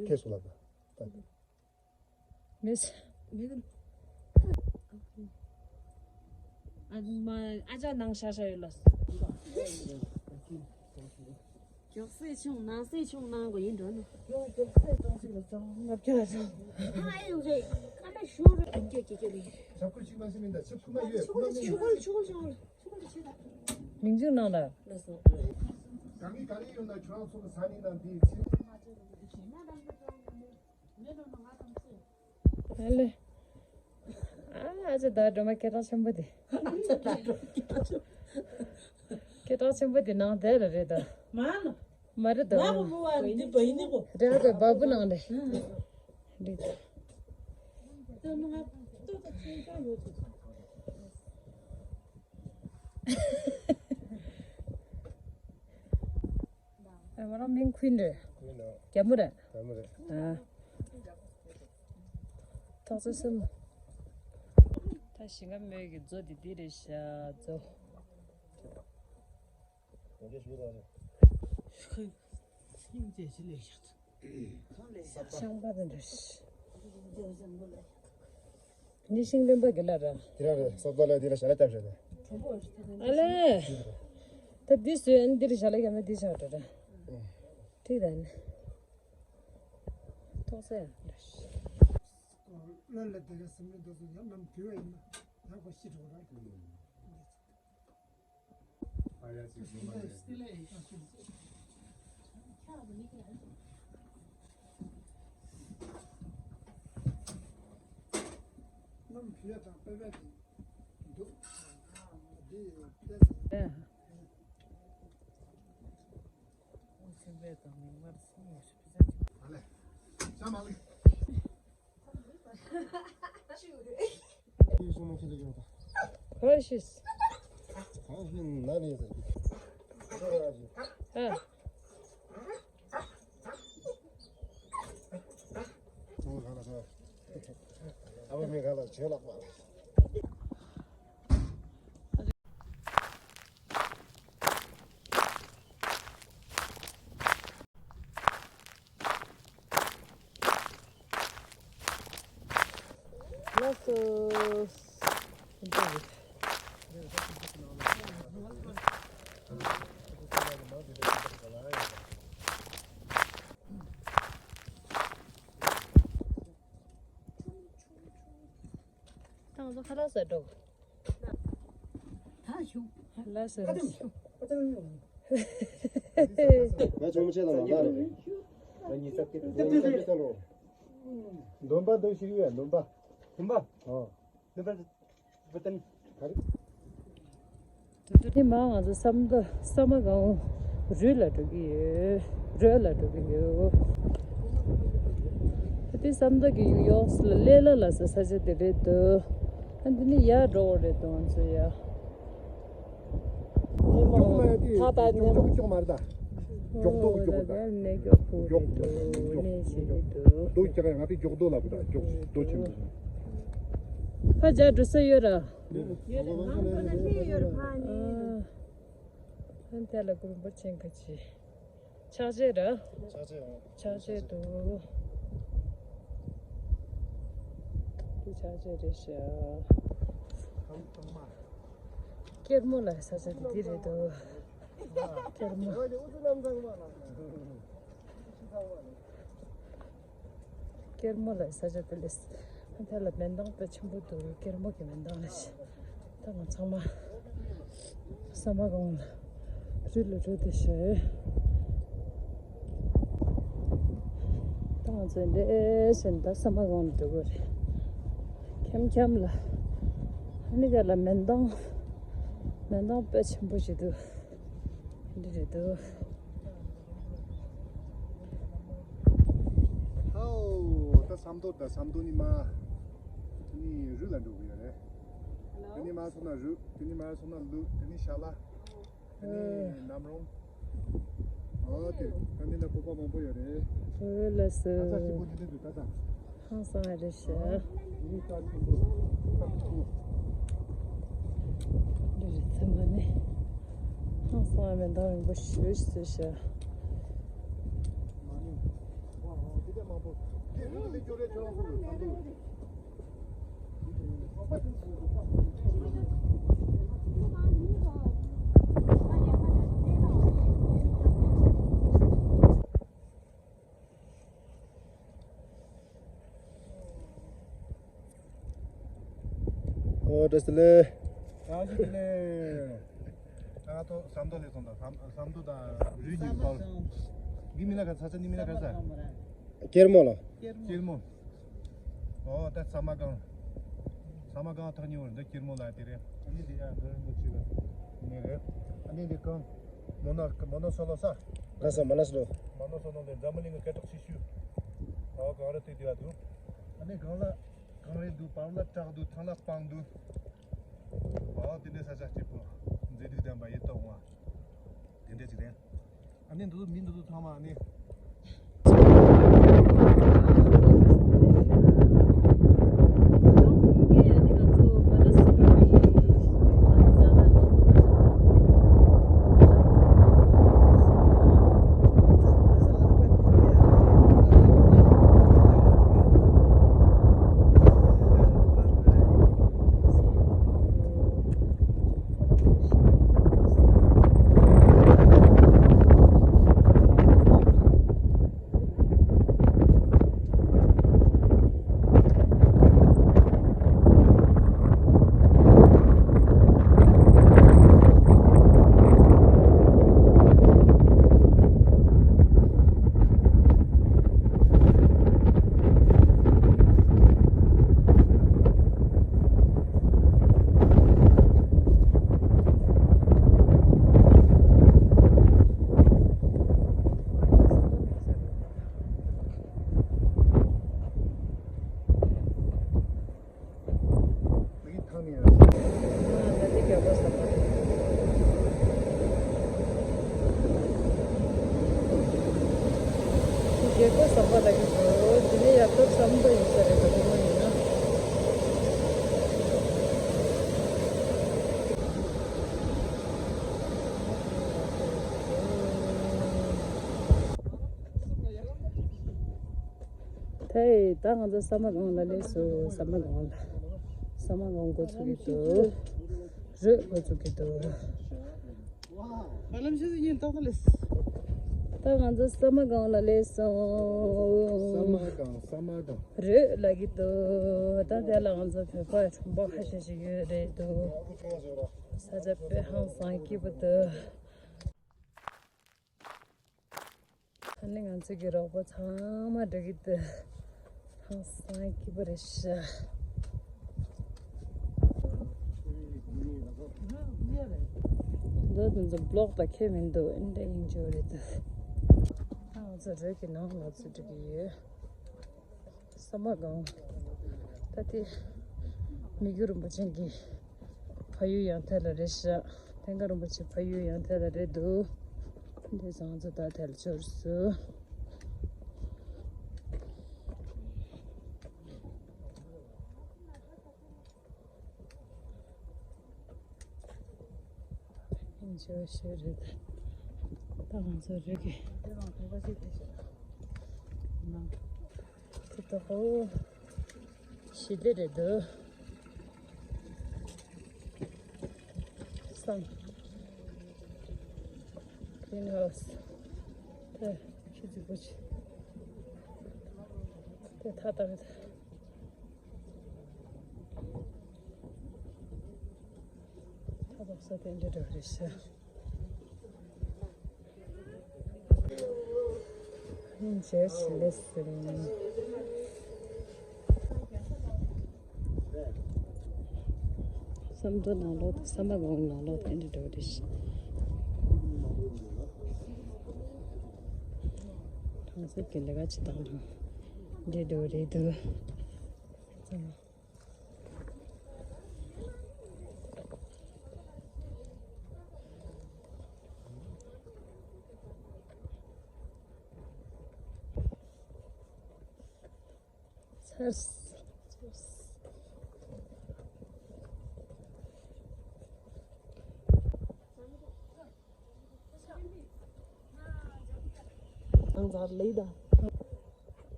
ཁེ་སོང་ལབ་ད། མེད། མེད། ཨ་མ་ཨ་ཅག་ནང་ཤ་ཤ་ཡོད་ལ། མགྱོགས་སེ་ཆུང་ནང་སེ་ཆུང་ནང་གོ་ཡིན་འགྲོ་ནི། མགྱོགས་སེ་ཆུང་ནང་སེ་ཆུང་ནང་གོ་ཡིན་འགྲོ་ནི། ཨ་ཡོད་རེད། ཨ་མ་ཞུ་རེད། ཀྱེ་ཀྱེ་ཀྱེ་རེད། ཞབས་ཁུ་གཅིག་མ་ཟིན་མིན་ད་ཆུ་ཁུ་མ་ཡོད་ཁུ་མ་མེད། ཆུ་ཁུ་ཆུ་ཁུ་ཆུ་ཁུ་ཆུ་ཁུ་ཆུ་ཁུ། མིང་ཆུ་ནང་ལ། ལགས་སོ། ག་ལེ་ག་ལེ་ཡོད་ན་ཁྱོད་རང་ཚོ་གི་ས་ནི་ནང་འདི་ཕྱིན། ཨ་ལེ། ཨ་ཨ་ཅེ་ད་སྒྲོལ་མ་སྐད་གྲགས་ཆེན་པོ་དེ། སྐད་གྲགས་ཆེན་པོ་དེ་ནང་དེ་ར་རེད་ད། མ་ན། མ་རེད་ད། ང་བུ་བུ་བ་འདི་བ་ཡིན་ནི་གོ། རེད་ད་བ་བུ་ནང་རེད། རེད་ད། ད་ནུ་ང་ཏོ་ད་ཆེན་ཆ་ཡོད་ཅིག་ཨ་མ་རང་མིང་ཁུན་རེད། ཁུན་རེད། རྒྱ་མོ་རེད། རྒྱ་མོ་རེད། ཨ། ཐོག་ཚོད་གསུམ། ད་ཞིང་ཁ་མོས་ཀྱི་མཛོ་འདི་འདི་རེད་ཤག་མཛོ། ཡང་བསྐྱར་ཞུ་རོགས་རེད། ཤིང་རྗེས་ཞི་ལས་ཤག་ཤང་པ་དེ་འདྲ། ནི་ཤིང་ལོན་པ་གི་ལ་ར། དེ་ར་རེད། སོབ་ཙ་ལ་དེ་ར་ཞལ་ལ་བཏབ་ཤག་དེ། ཨ་ལེ། ད་འདི་བཟོས་ཨ་ནི་འདིར་ཞལ་ལ་ཡང་ན་འདི་ཆགས་འགྲོ་ར། ཨེ། ཁྲིད་ད་ནི། ཐོག་ས་ཡང་འདྲ། ལ་ལ་དེ་ར་སེམས་ནི་འདུག་སོང་ཡང་ནམ་དུས་བ་ཡིན་ན་ཡང་ཁོ་ཤི་འགྲོ་ར། ཨ་ཡ་ཅིག་སོང་མ་རེད། ནམ་བུ་ཡ་དང་པེ་པེ་དེ་འདུག་འདི་ཡོད་པས། ཨ་ལེ། ཤ་མ་ལེ། ཧོ་ཤིས། ཨ། ལགས་སོ། ད་ང་ཚོ་ཁ་ལག་ཟ་འགྲོ། ད་ཞུ། ལ་ཟེར། ང་ཆུང་མ་ཆེ་དང་ལ་རེད། འདོན་པ་འདོན་ཞིག་ཡོད། འདོན་པ། འདོན་པ། ཨོ། འདོན་པ་འདོན་པ་ཏན། ག་རེ། དུ་དུ་དེ་མ་ང་ཚོ་བསམ་ད་བསམ་མ་གང་རུས་ལ་འགྲོ་གི་ཡོད། རོས་ལ་འགྲོ་གི་ཡོད། དེ་བསམ་ད་གི་ཡོགས་ལ་ལེ་ལ་ལ་ས་ས་ཆ་དེ་རེད་འདུག་ཨ་འདི་ནི་ཡར་འགྲོ་བ་རེད་འདུག་ང་ཚོ་ཡ། ཁྱོག་མ་ཡ་དེ་ཁྱོག་ཁྱོག་ཁྱོག་མ་རེད་ད། མགྱོགས་རྡོ་གི་མགྱོགས་རེད་ད། ལ་ནས་མགྱོགས་པོ་མགྱོགས་རེད་འདུག་མགྱོགས་ནས་བྱེད་ཀྱི་འདུག་རྡོ་ཅག་ང་དེ་མགྱོགས་རྡོ་ལབ་ད། མགྱོགས་རྡོ་ཆེན་པོ། ཕ་རྒྱ་འགྲོ་ས་ཡོད་ར། ཨ་ཨ་དེ་ལ་གུ་རུ་འབུར་ཆེན་ཁ་ཆེ། ཕྱག་རྗེས་ར། ཕྱག་རྗེས་འདུག་འདི་ཕྱག་རྗེས་རེད་ཤག་སྐྱེར་མོ་ལ་ས་ཆ་འདི་རེད་འདུག་སྐྱེར་མོ། སྐྱེར་མོ་ལ་ས་ཆ་དེ་ལས། ཨ་དེ་ལ་མེ་འདང་དཔེ་ཆེན་པོ་འདུག་སྐྱེར་མོ་གི་མེ་འདང་ལ་ཤི། ད་ང་ཚང་མ་ས་མ་གང་ལ་རི་ལ་འགྲོ་བསྡད་ཤག་ད་ང་ཚོ་འདྲེ་བཞིན་ད་ས་མ་གང་ལ་འགྲོ་དགོས་རེད། ཁྱམ་ཁྱམ་ལ། ཨ་ནི་དེ་ལ་མེ་འདང་། མེ་འདང་དཔེ་ཆེན་པོ་ཞིག་འདུག་འདི་རེད་འདུག་ཧའོ། ད་ཟམ་མདོ། ད་ཟམ་མདོ་ནས་མར་ནི་རི་ལ་འགྲོ་གི་ཡོད་རེད། དེ་ནས་མར་སོང་ན་རི། དེ་ནས་མར་སོང་ན་ལུག་དེ་ནས་ཤ་ལ། དེ་ནས་ནམ་རོང་། ཨོ་དེ་ད་ནི་ན་བོད་པ་མང་པོ་ཡོད་རེད། ཨོ་ལགས་སོ། ད་ས་ཞིམ་པོ་འདི་འདྲ་འདུག་ད་ས། ཧང་སང་བ་རེད་ཤག་འདི་རེད་ཚང་མ་ནི། ཧང་སང་བ་མེ་འདང་རིང་པོ་ཞེ་པོ་ཞིག་ཤག་ཨོ་བཀྲ་ཤིས་བདེ་ལེགས། བཀྲ་ཤིས་བདེ་ལེགས། ང་ཚོ་ཟམ་མདོ་ལ་སོང་ད། ཟམ་ཟམ་མདོ་དང་རི་གཉིས་བར། འདི་མིན་ན་ག་ས་ཆ་འདི་མིན་ན་ག་ས། སྐྱེར་མོ་ལ། སྐྱེར་མོ། ཨོ་ད་ས་མ་གང་། ས་མ་གང་ཐག་ཉེ་བར་འདི་སྐྱེར་མོ་ལ་དེ་རེད། ཨ་ནི་འདི་ཡང་འདི་རིང་པོ་ཆེ་བ་ནི་རེད། ཨ་ནི་འདི་གང་། མོ་ན་མོ་ན་སོ་ལོ་ས། ལ་ས་མ་ན་སོ་ལོ། མ་ན་སོ་ལོ་ལས་འཛམ་བུ་གླིང་གི་སྐད་གྲགས་ཆེ་ཤོས། ཨོ་གང་རེད་དེ་དེ་བ་འདུག་ཨ་ནི་གང་ལ། གངས་རི་འདུག་བར་ལ་བྲག་འདུག་ཐང་ལ་སྤང་འདུག་ཨོ་དེ་འདྲའི་ས་ཆ་སྐྱིད་པོ། མཛེས་སྡུག་ལྡན་པ་ཡིད་དུ་འོང་བ། དེ་འདྲ་ཅིག་རེད། ཨ་ནི་འདི་ཚོ་མི་འདི་ཚོ་ཚང་མ་ཨ་ནི། རྒྱལ་པོ་ཟམ་པ་ལ་གི་འགྲོ། དེ་ནས་ཡར་སྟོད་ཟམ་པ་ཡིན་ས་རེད་ད་དེ་མ་ཡིན་ན། ད་ད་ང་ཚོ་ས་མ་གང་ལ་སླེབས་སོང་། ས་མ་གང་ལ། ས་མ་གང་འགོ་ཚུགས་ཀྱི་འདུག་རི་འགོ་ཚུགས་ཀྱི་འདུག་ད་ང་ཚོ་ས་མ་གང་ལ་སླེབས་སོང་། ས་མ་གང་། ས་མ་གང་། རི་ལ་གི་འདུག་ད་དེ་ལ་ང་ཚོ་བོད་པ་གྲོང་པ་ཁ་ཤས་ཤིག་ཡོད་རེད་འདུག་ས་ཆ་དཔེ་ཧང་སང་སྐྱིད་པོ་འདུག་ད་ནི་ང་ཚོ་གི་རོགས་པ་ཚང་མ་འགྲོ་གི་འདུག་ཧང་སང་སྐྱིད་པོ་རེད་ཤག་འདི་དེ་ཚོ་བློག་དང་ཁྱད་མི་འདུག་ཨེ་འདྲ་ཡིན་ཆོག་རེད་འདུག་ད་ང་ཚོ་རི་གི་ནང་ལ་ཚུར་འགྲོ་གི་ཡོད། ས་མ་གང་། ད་དེ་མི་རྒྱུ་རིན་པོ་ཆེ་གི་ཕ་ཡུལ་ཡང་དེ་ལ་རེད་ཤག་ཐེན་ཀ་རིན་པོ་ཆེ་ཕ་ཡུལ་ཡང་དེ་ལ་རེད་འདུག་འདི་བཟང་ཚོ་ད་དལ་འབྱོར་སུ། འཇོ་ཤེས་རེད། ད་ང་ཚོ་རེད་གི། དེ་ད་ཧོ། ཞི་ལི་རེད་འདུག་སང་། གི་རིན་ཧའུ་སི། དེ་ཁྱི་རྫིག་པོ་ཆེ། དེ་ཐ་ཐ་རེད། ཐ་ཐ་ས་དེ་འདྲ་འདྲ་རེད་ཤག་ཇེ་ཆི་ལེ་སི་རིང་། བསམ་གྲུབ་ནང་ལོགས་དང་བསམ་པ་གོང་ནང་ལོགས་དེ་འདྲ་འདྲ་བོ་རེད་ཤག་གྲོང་གསེབ་ཀྱི་ལས་ཀ་བྱེད་སྟངས་དང་འདྲ་འདྲ་བོ་རེད་འདུག་ཚར།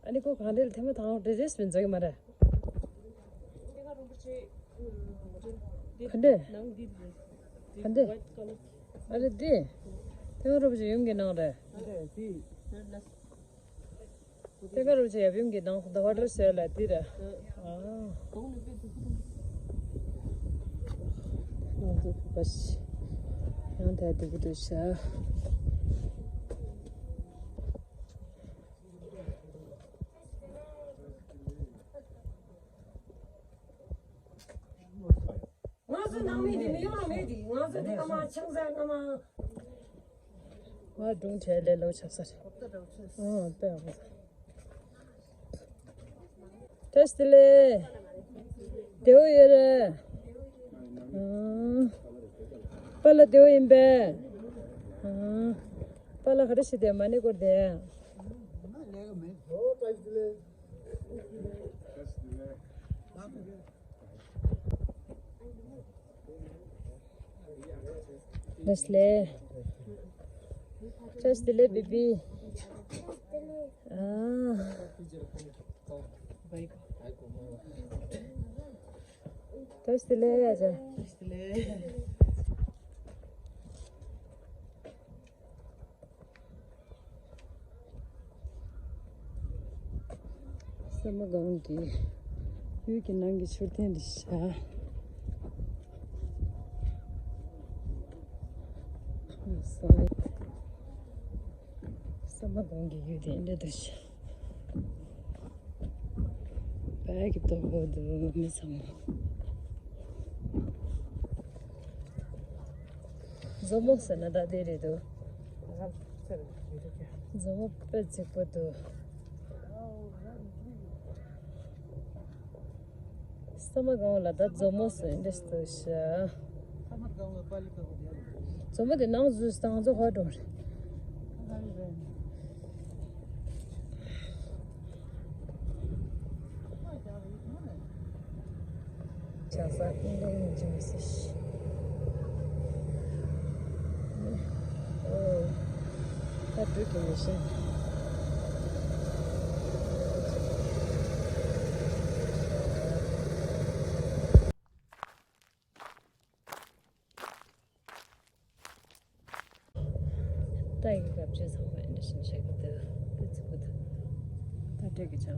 ཨ་ནི་ཁོ་གང་འདྲ་ལ་ཐེངས་མ་དང་འདྲ་རེས་མིན་འཛག་གི་མ་རེད། ག་འདྲ། ག་འདྲ། ཨ་རེ་འདི། ཐེངས་མ་རུབ་ཅིག་ཡུམ་གྱི་ནང་རེད། ཐེངས་མ་རུབ་ཅིག་ཡབ་ཡུམ་གྱི་ནང་ཟླ་བ་རུ་ཟེར་ལ་འདི་རེད། ཨ། ང་ཚོ་བུ་པ་ཞིག་ཡང་དེ་འདུག་གི་འདུག་ཤག་ང་ཚོ་ནང་མི་དེ་མི་ཡོང་ནོ་མེད་དེ། ང་ཚོ་དེ་ཨ་མ་ཆང་ས་ཨ་མ། ང་སྒྲུང་བྲལ་ལས་ལོ་ཆབ་ས་རེད། ཨང་དཔེ་ཨ་མ། བཀྲ་ཤིས་བདེ་ལེགས། བདེ་པོ་ཡོད་རེད། ཨང་། པཱ་ལགས་བདེ་པོ་ཡིན་པས། ཨང་། པཱ་ལགས་ག་རེ་བྱེད་དེ་མ་ཎི་བསྐོར་དེ། བཀྲ་ཤིས་བདེ་ལེགས། བཀྲ་ཤིས་བདེ་ལེགས་བེ་བི། ཨ། བཀྲ་ཤིས་བདེ་ལེགས་ཡ་ཅག་བསམ་པ་སྒང་གི་ཡུལ་གྱི་ནང་གི་མཆོད་རྟེན་འདི་བཞག་བསམ་པ་སྒང་གི་ཡུལ་དེ་འདྲ་འདུག་ཤག་བལ་གྱི་ལྟོ་གོས་འདུག་མི་ཚང་མ། མཛོ་མོ་ཟེར་ན་ད་དེ་རེད་འདུག་མཛོ་མོ་དཔེ་རྫིག་པོ་འདུག་བསམ་པ་སྒང་ལ་ད་མཛོ་མོ་ཟེར་འདྲ་ཞིག་འདུག་ཤག་མཛོ་མོ་དེ་ནང་འཛུལ་སྟངས་ཚོ་ཧོ་འགྲོ་རེད། ཆགས་ས་ཨིན་ལན་ཡིན་གྱི་མི་སྲིད་ཤི། ཨོ། ད་འགྲོ་གི་མི་ཤེས། ད་ཡི་གེ་སྐབས་བཅད་ཚང་མ་འདི་བཞིན་བྱེད་ཀྱི་འདུག་དེ་ཚིག་པོ་འདུག་ད་སྤྲད་ཀྱི་བྱ་བ་ཚང་མ་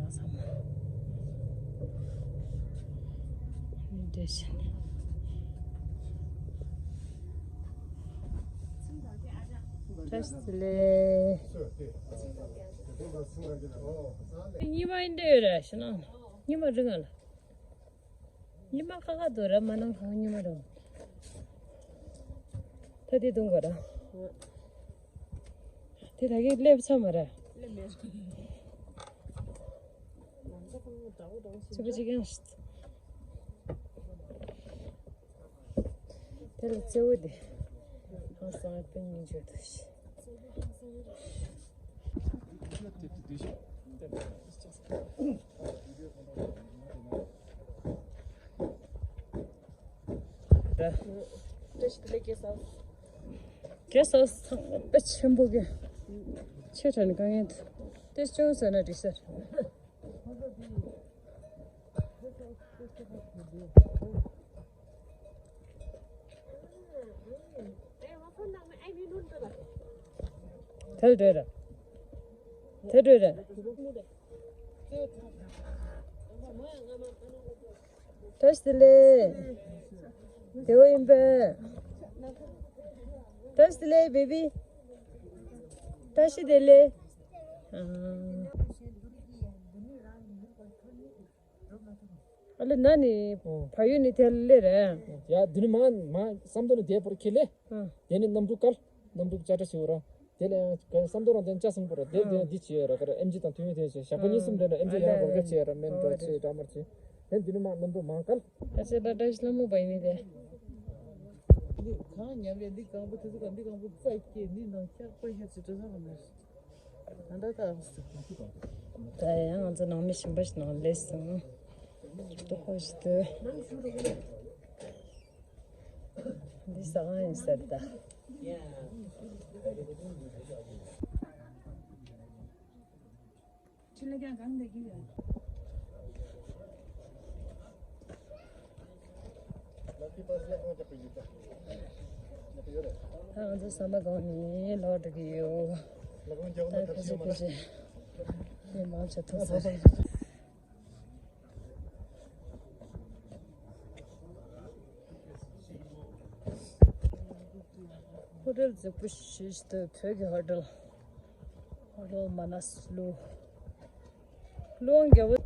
འདི་བཞིན། བཀྲ་ཤིས་བདེ་ལེགས། ཉི་མ་འདི་ཡོད་རེད་ཤི་ན། ཉི་མ་རིང་ང་ལ། ཉི་མ་ཁ་ཁ་འདུག་ར་མ་ནང་ཁང་ཉི་མ་རུང་། ད་དེ་འདུག་ག་ར། དེ་ད་གི་སླེབས་ཚར་མ་ར། ཅི་པ་ཅི་ཀྱང་། དེ་ལ་གཙོ་བོ་དེ། ཧང་སང་པན་ཉིན་བརྗོད་དུ་ཤི། རེད། བཀྲ་ཤིས་བདེ་ལེགས་རྒན་གསར། རྒན་གསར་ཚང་མ་དཔེ་ཆེན་པོ་གི། ཆེ་དྲགས་ནས་དཀའ་ངལ་འདུག་དེ་ཅུང་ཟད་ན་འགྲིག་ས་རེད། དེ་འདྲ་རེད། དེ་འདྲ་རེད། བཀྲ་ཤིས་བདེ་ལེགས། བདེ་པོ་ཡིན་པས། བཀྲ་ཤིས་བདེ་ལེགས་བེ་བི། བཀྲ་ཤིས་བདེ་ལེགས། ཨང་། ཨ་ལེ་ན་ནི་ཨོ། བལ་ཡུལ་ནི་དེ་ལེ་རེད། ཡ་འདི་ནི་མ་མ་བསམ་དོན་ནི་དེ་པོར་ཁེ་ལེ། ཨང་། དེ་ནི་གནམ་གྲུ་བཀལ། གནམ་གྲུ་ཅ་ཏྲ་ཞིག་ར། དེ་ལ་ཡང་བསམ་དོན་རང་བདེན་ཅ་སང་པོ་ར། དེ་དེ་ཨང་། འདི་བྱེད་ར་ག་ར་ཨེམ་ཆི་དང་ཐུན་ཡོད་དེ་བྱེད་ཞག་པ་གཉིས་གསུམ་རེ་ན་ཨེམ་ཆི་ཡང་གོ་སྐལ་བྱེད་ར་མེན་འགྲོ་བྱེད་འདྲ་མར་བྱེད། དེ་འདི་ནི་མ་གནམ་གྲུ་མང་བཀལ། ཨ་ཅེ་ད་བཀྲ་ཤིས་ལྷ་མོ་པ་ཡིན་ནི་དེ། འདི་གང་ཉམས་རེད། འདི་གང་པོ་དེ་ཚོ་གང་འདི་གང་པོ་རྩ་སྐྱེས་འདི་ནང་ཤག་པ་ཤག་ཅིག་འགྲོ་ས་མ་རེད། ད་ད་ད་ད་ཡང་ང་ཚོ་ནང་མི་གཞན་པ་ཞིག་ནང་སླེབས་སོང་། ཏོ་ཧོ་ཞིག་ཏུ། འདི་ཟ་ཁང་ཡིན་ཟེར་ད། ཁྱི་ལ་ཀྱང་གང་འདེགས་ཀྱི་ཡོད། ད་ང་ཚོ་ཟམ་པ་སྒང་ནས་ལོག་འགྲོ་གི་ཡོད། ད་ཕལ་ཆེར་ཕལ་ཆེར་མི་མང་ཆེ་ཐུག་ས་རེད། ཧོ་ཊེལ་རྫིག་པོ་ཞིག་འདུག་བོད་ཀྱི་ཧོ་ཊེལ། ཧོ་ཊེལ་མ་ན་སི་ལུ། ལུང་རྒྱལ་པོ།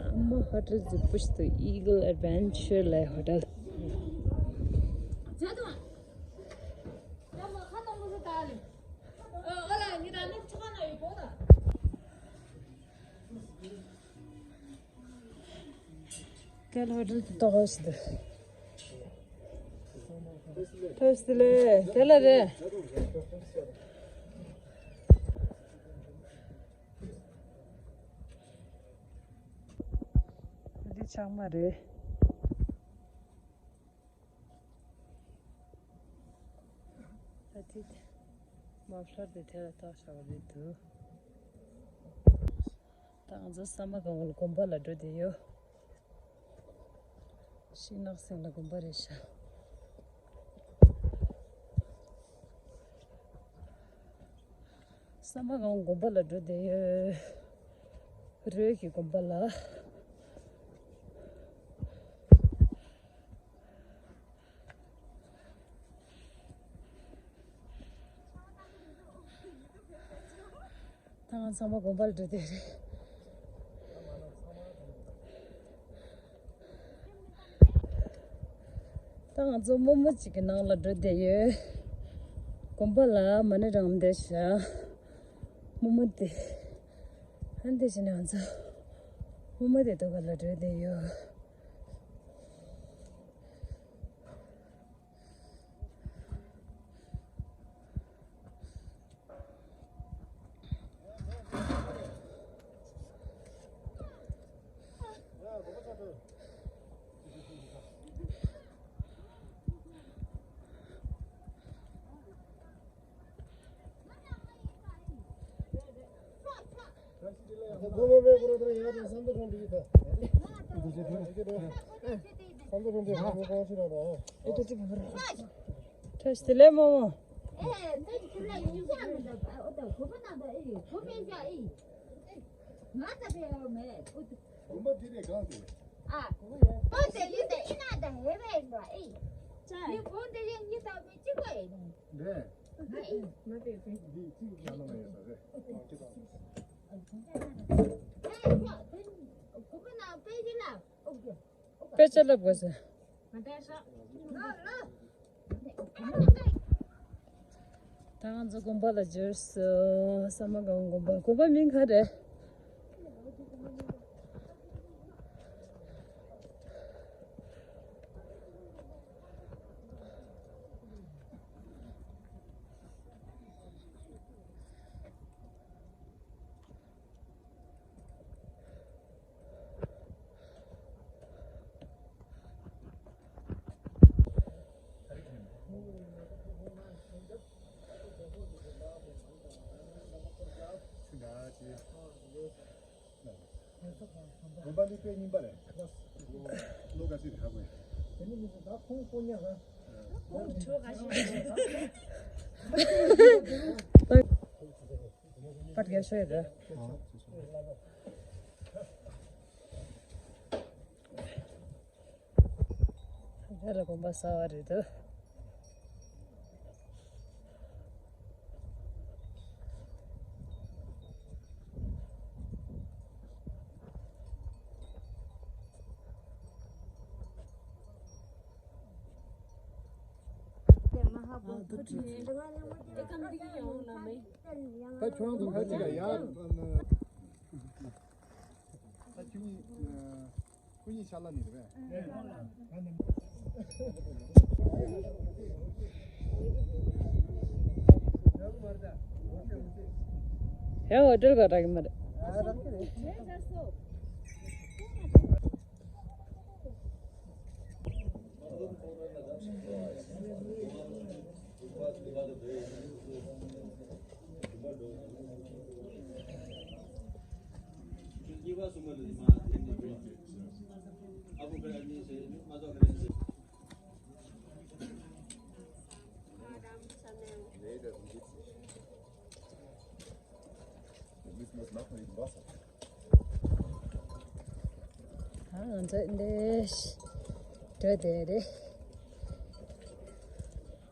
ཨ་མ་ཧོ་ཊེལ་རྫིག་པོ་ཞིག་འདུག Eagle Adventure ལབ་ཧོ་ཊེལ། དེ་ལ་རིལ་ཏོག་ཞིག་འདུག་ཐོས་ཏེ་ལེ་དེ་ལ་རེད། འདི་ཆག་མ་རེད། ད་ཐིག་མ་ཕླར་དེ་དེ་ལ་བཏགས་བཞག་པ་རེད་འདུག་ད་ང་ཚོ་ས་མ་གང་བོ་ལ་དགོན་པ་ལ་འགྲོ་བསྡད་ཡོད། ཤིང་ནགས་སེང་ལ་དགོན་པ་རེད་ཤག་ས་མ་གང་དགོན་པ་ལ་འགྲོ་བསྡད་ཡོད། རི་བོ་གི་དགོན་པ་ལ། ད་ང་ཚང་མ་དགོན་པ་ལ་འགྲོ་བསྡད་རེད། ད་ང་ཚོ་རྨོ་མོ་གཅིག་གི་ནང་ལ་འགྲོ་བསྡད་ཡོད། དགོན་པ་ལ་མ་ཎི་བགྲང་བསྡད་ཤག་རྨོ་མོ་དེ། ཨ་འདི་བྱས་ན་ང་ཚོ་རྨོ་མོ་དེ་ཐུག་ག་ལ་འགྲོ་བསྡད་ཡོད། བཀྲ་ཤིས་བདེ་ལེགས་རྨོ་མོ། དཔེ་ཆ་ལབ་དགོས་ཟེར། ད་ང་ཚོ་དགོན་པ་ལ་འབྱོར་སོང་། ས་མ་གང་དགོན་པ། དགོན་པ་མིང་ག་རེ། དགོན་པ་འདི་དཔེ་རྙིང་པ་རེད། ལོ་ག་ཚོད་རེད་ཧ་གོ་ཡ། དེ་ནི་མི་ཚོ་ད་ཁོང་ཁོང་ཉག་ལ། ཁོང་ཁྲོ་ག་ཞིག་པར་རྒྱག་ཤོག་ཡོད་རེད། དེ་ལ་དགོན་པ་གསར་བ་རེད་འདུག་ད་ཁྱོད་རང་ཚོ་ཁ་ཅིག་ལ་ཡ། ད་ཁྱོད་ཉིད་ཁྱོད་ཉིད་ཤ་ལ་ནི་རེད་པས། ཡང་འོ་སྤྲེལ་ག་རག་གི་མ་རེད། ང་ཚོ་འདི་འགྲོ་བསྡད་རེད།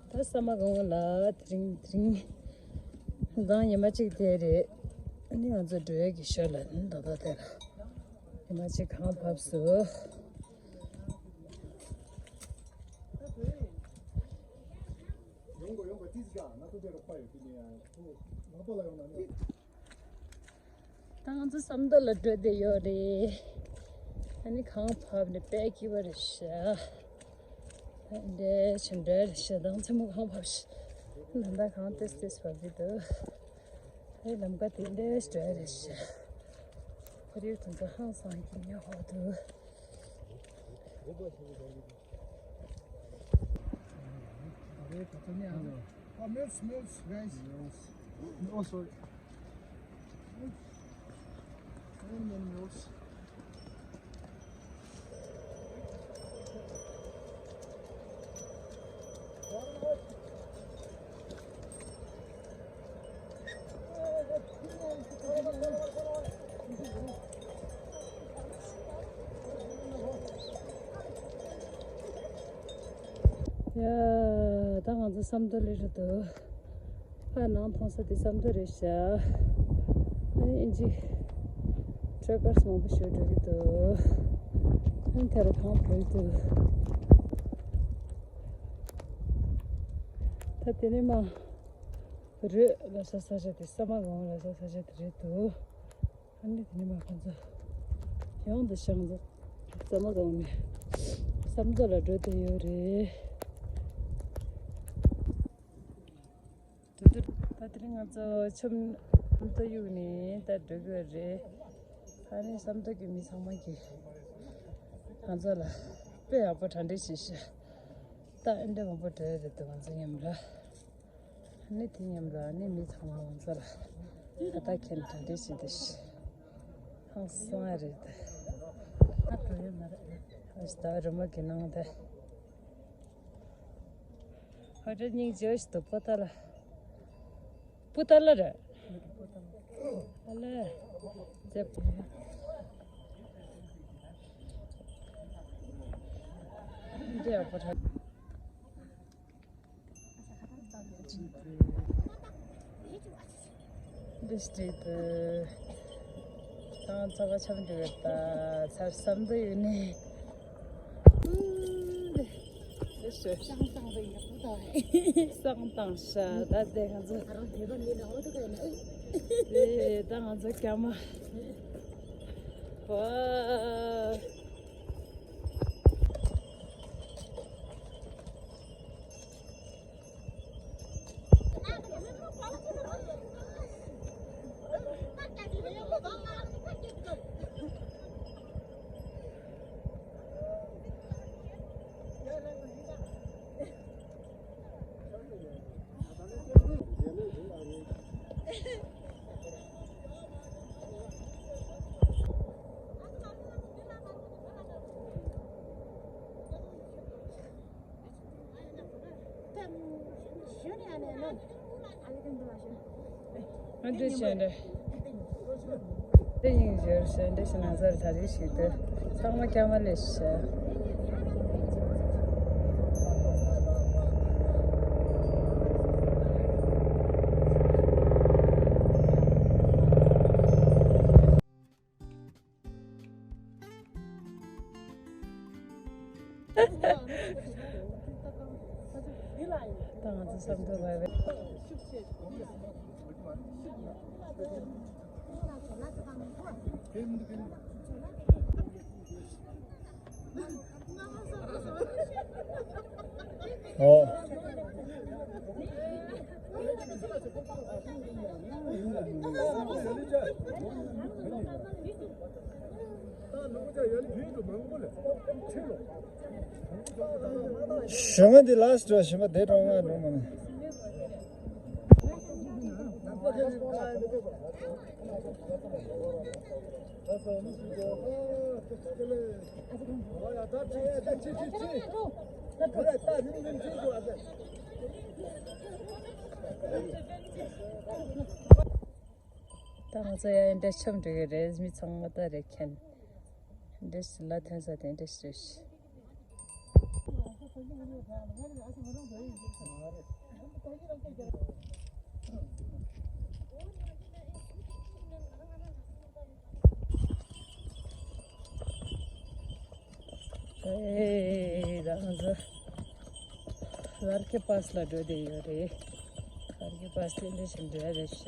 ད་ས་མ་གང་ལ་དེ་རིང་དེ་རིང་མདང་ཉི་མ་གཅིག་བསྡད་རེད། ཨ་ནི་ང་ཚོ་འགྲོ་ཡ་གི་ཞོར་ལ་ནི་ད་ལྟ་དེ་ལ་ཉི་མ་གཅིག་གང་བབས་སོང་། ཡོང་གོ་ཡོང་གོ་ཏིས་ག་ང་ཚོ་དེ་རོགས་པ་ཡོད་དེ་ནས་ཁོ་ནང་པ་ལ་ཡོང་ན་ནི། ད་ང་ཚོ་བསམ་མདོ་ལ་འགྲོ་བསྡད་ཡོད་རེད། ཨ་ནི་གངས་བབས་ནས་དཔེ་སྐྱིད་པ་རེད་ཤག་འདྲེ་ཆེན་འདྲེ་རེད་ཤག་མདང་མཚན་མོ་གངས་བབས་ཤག་ད་ལྟ་གངས་ཏེས་ཏེས་བབས་ཀྱི་འདུག་ཨེ་ལམ་ཀ་དེ་འདྲེ་འདྲེ་རེད་ཤག་ཁོར་ཡུག་དེ་ཚོ་ཧང་སང་གི་ཉོ་ཧོ་འདུག Oh, milk, milk, guys. Oh, sorry. Milk. ཡ། ད་ང་ཚོ་བསམ་མདོ་སླེབས་འགྲོ་འདུག་ཕར་ནང་མཐོང་ས་དེ་བསམ་མདོ་རེད་ཤག་ཨ་ནི་ཨིན་ཇི་ཊྲེ་ཀར་སི་མང་པོ་ཞིག་འགྲོ་གི་འདུག་ཨ་ནི་དེ་རུ་གངས་བབས་འདུག་ད་དེ་ནས་མར་རོས་ལབ་ས་ས་ཆ་དེ་ས་མ་གང་ལབ་ས་ས་ཆ་དེ་རེད་འདུག་ཨ་ནི་དེ་ནས་མར་ཁོང་ཚོ་ཡོང་དུ་ཤང་ཚོ་ས་མ་གང་ནས་བསམ་མདོ་ལ་འགྲོ་བསྡད་ཡོད་རེད། དུ་དུ། ད་དེ་རིང་ང་ཚོ་ཆུ་མདོ་གཡུག་ནས་ད་འགྲོ་གི་རེད། ཨ་ནི་བསམ་མདོ་གི་མི་ཚང་མ་གིས་ང་ཚོ་ལ་དཔེ་ཡག་པོ་གྲ་སྒྲིག་བྱས་ཤག་ད་ཨེ་འདྲ་མང་པོ་འགྲོ་ཡ་རེད་འདུག་ང་ཚོ་མཉམ་ལ། ཨ་ནི་དེ་མཉམ་ལ་ཨ་ནི་མི་ཚང་མ་ང་ཚོ་ལ་ཁ་བཏགས་འཁྱེར་གྲ་སྒྲིག་བྱས་འདུག་ཧང་སང་རེད། ད་འགྲོ་ཡ་མ་རེད། ཨ་ཞིག་ད་རི་མོ་གི་ནང་དེ། ཧོ་ཊེལ་སྙིང་རྗེ་པོ་ཞིག་འདུག་པོ་ཏཱ་ལ། པོ་ཏཱ་ལ་རེད། ཨ་ལེ། ཛེབ། འདི་ཡག་པོ་རེད། འདི་སྤྲད་དུ། ཏང་ཚ་བ་ཆབ་འདི་བེར་ད་ཚར་བསམ་དུ་ཡོད་ནི། འདི་ཞོ། སང་དང་ཤ་ད་དེ་ང་ཚོ། དེ་ད་ང་ཚོ་སྐྱ་མ། བ། ཨ་འདྲ་བྱས་འདྲ། དེ་ཡིན་ཟེར་ཟེར་འདྲ་ཞིག་ན་ཟེར་ད་རེས་ཤིག་དེ་ཚང་མ་སྐྱ་མ་ལས་ཤ། ད་ང་ཚོ་བསམ་ཐོག་བ་བས། ཨོ། ཞི་མ་འདི་ལ་སི་ཊི་རེད། ཞི་མ་དེ་གྲོང་ང་འགྲོ་མ་ནི། ད་ང་ཚོ་ཡ་འདྲ་འཆམ་འགྲོ་གི་རེད། མི་ཚང་མ་ད་རེད་མཁན། འདྲ་ཞིག་ལ་ཐོན་ས་དེ་འདྲ་ཞིག་རེད། ཨེ་ད་ང་ཚོ་ལར་ཀེ་པཱས་ལ་འགྲོ་བསྡད་ཡོད་རེད། ལར་ཀེ་པཱས་དེ་འདྲ་ཞིག་འགྲོ་ཡ་རེད་ཤག་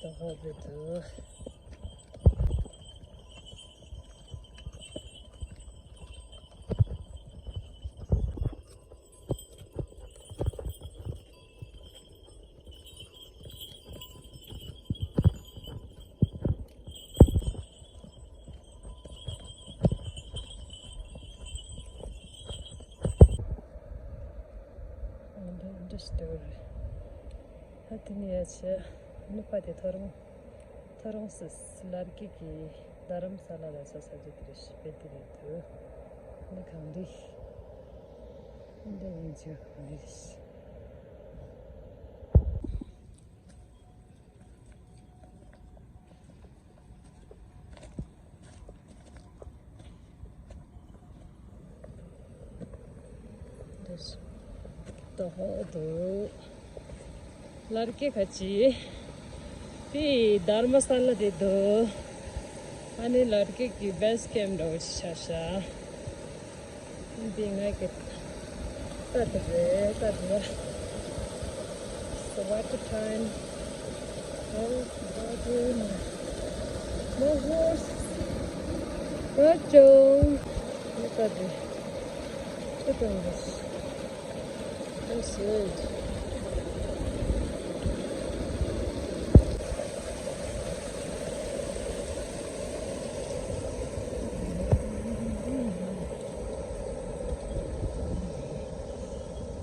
ད་ཧོབ་རེད་འདུག་འདི་འདི་ལྟ་བུ་རེད། ད་དེ་ནས་ཡ་ཆེ་ནུབ་པ་དེ་ཐོ་རངས། ཐོ་རངས་སུ་ལར་ཀེ་གི་རྡ་རམ་ས་ལ་ལ་སོགས་ས་ཆ་དེ་རེད་ཤག་དཔེ་དེ་རེད་འདུག་ནི་གངས་རི་འདི་ཡིན་ཆོག་གངས་རི་རེད་ཤག་ཏོ་ཧོ་དུ། ལར་ཀེ་ཁ་ཅིག་དེ་རྡ་རམ་ས་ལ་དེ་དུ། ཨ་ནི་ལར་ཀེ་གི་བེ་སི་ཀེམ་འདྲ་བོ་ཞིག་ཆགས་ཤག་འདི་ང་གི་ད་དེ་རེད་ད་དེ་རེད། It's the water time. Oh, water. No horse. Roger. Look at this. Look at this. That's it.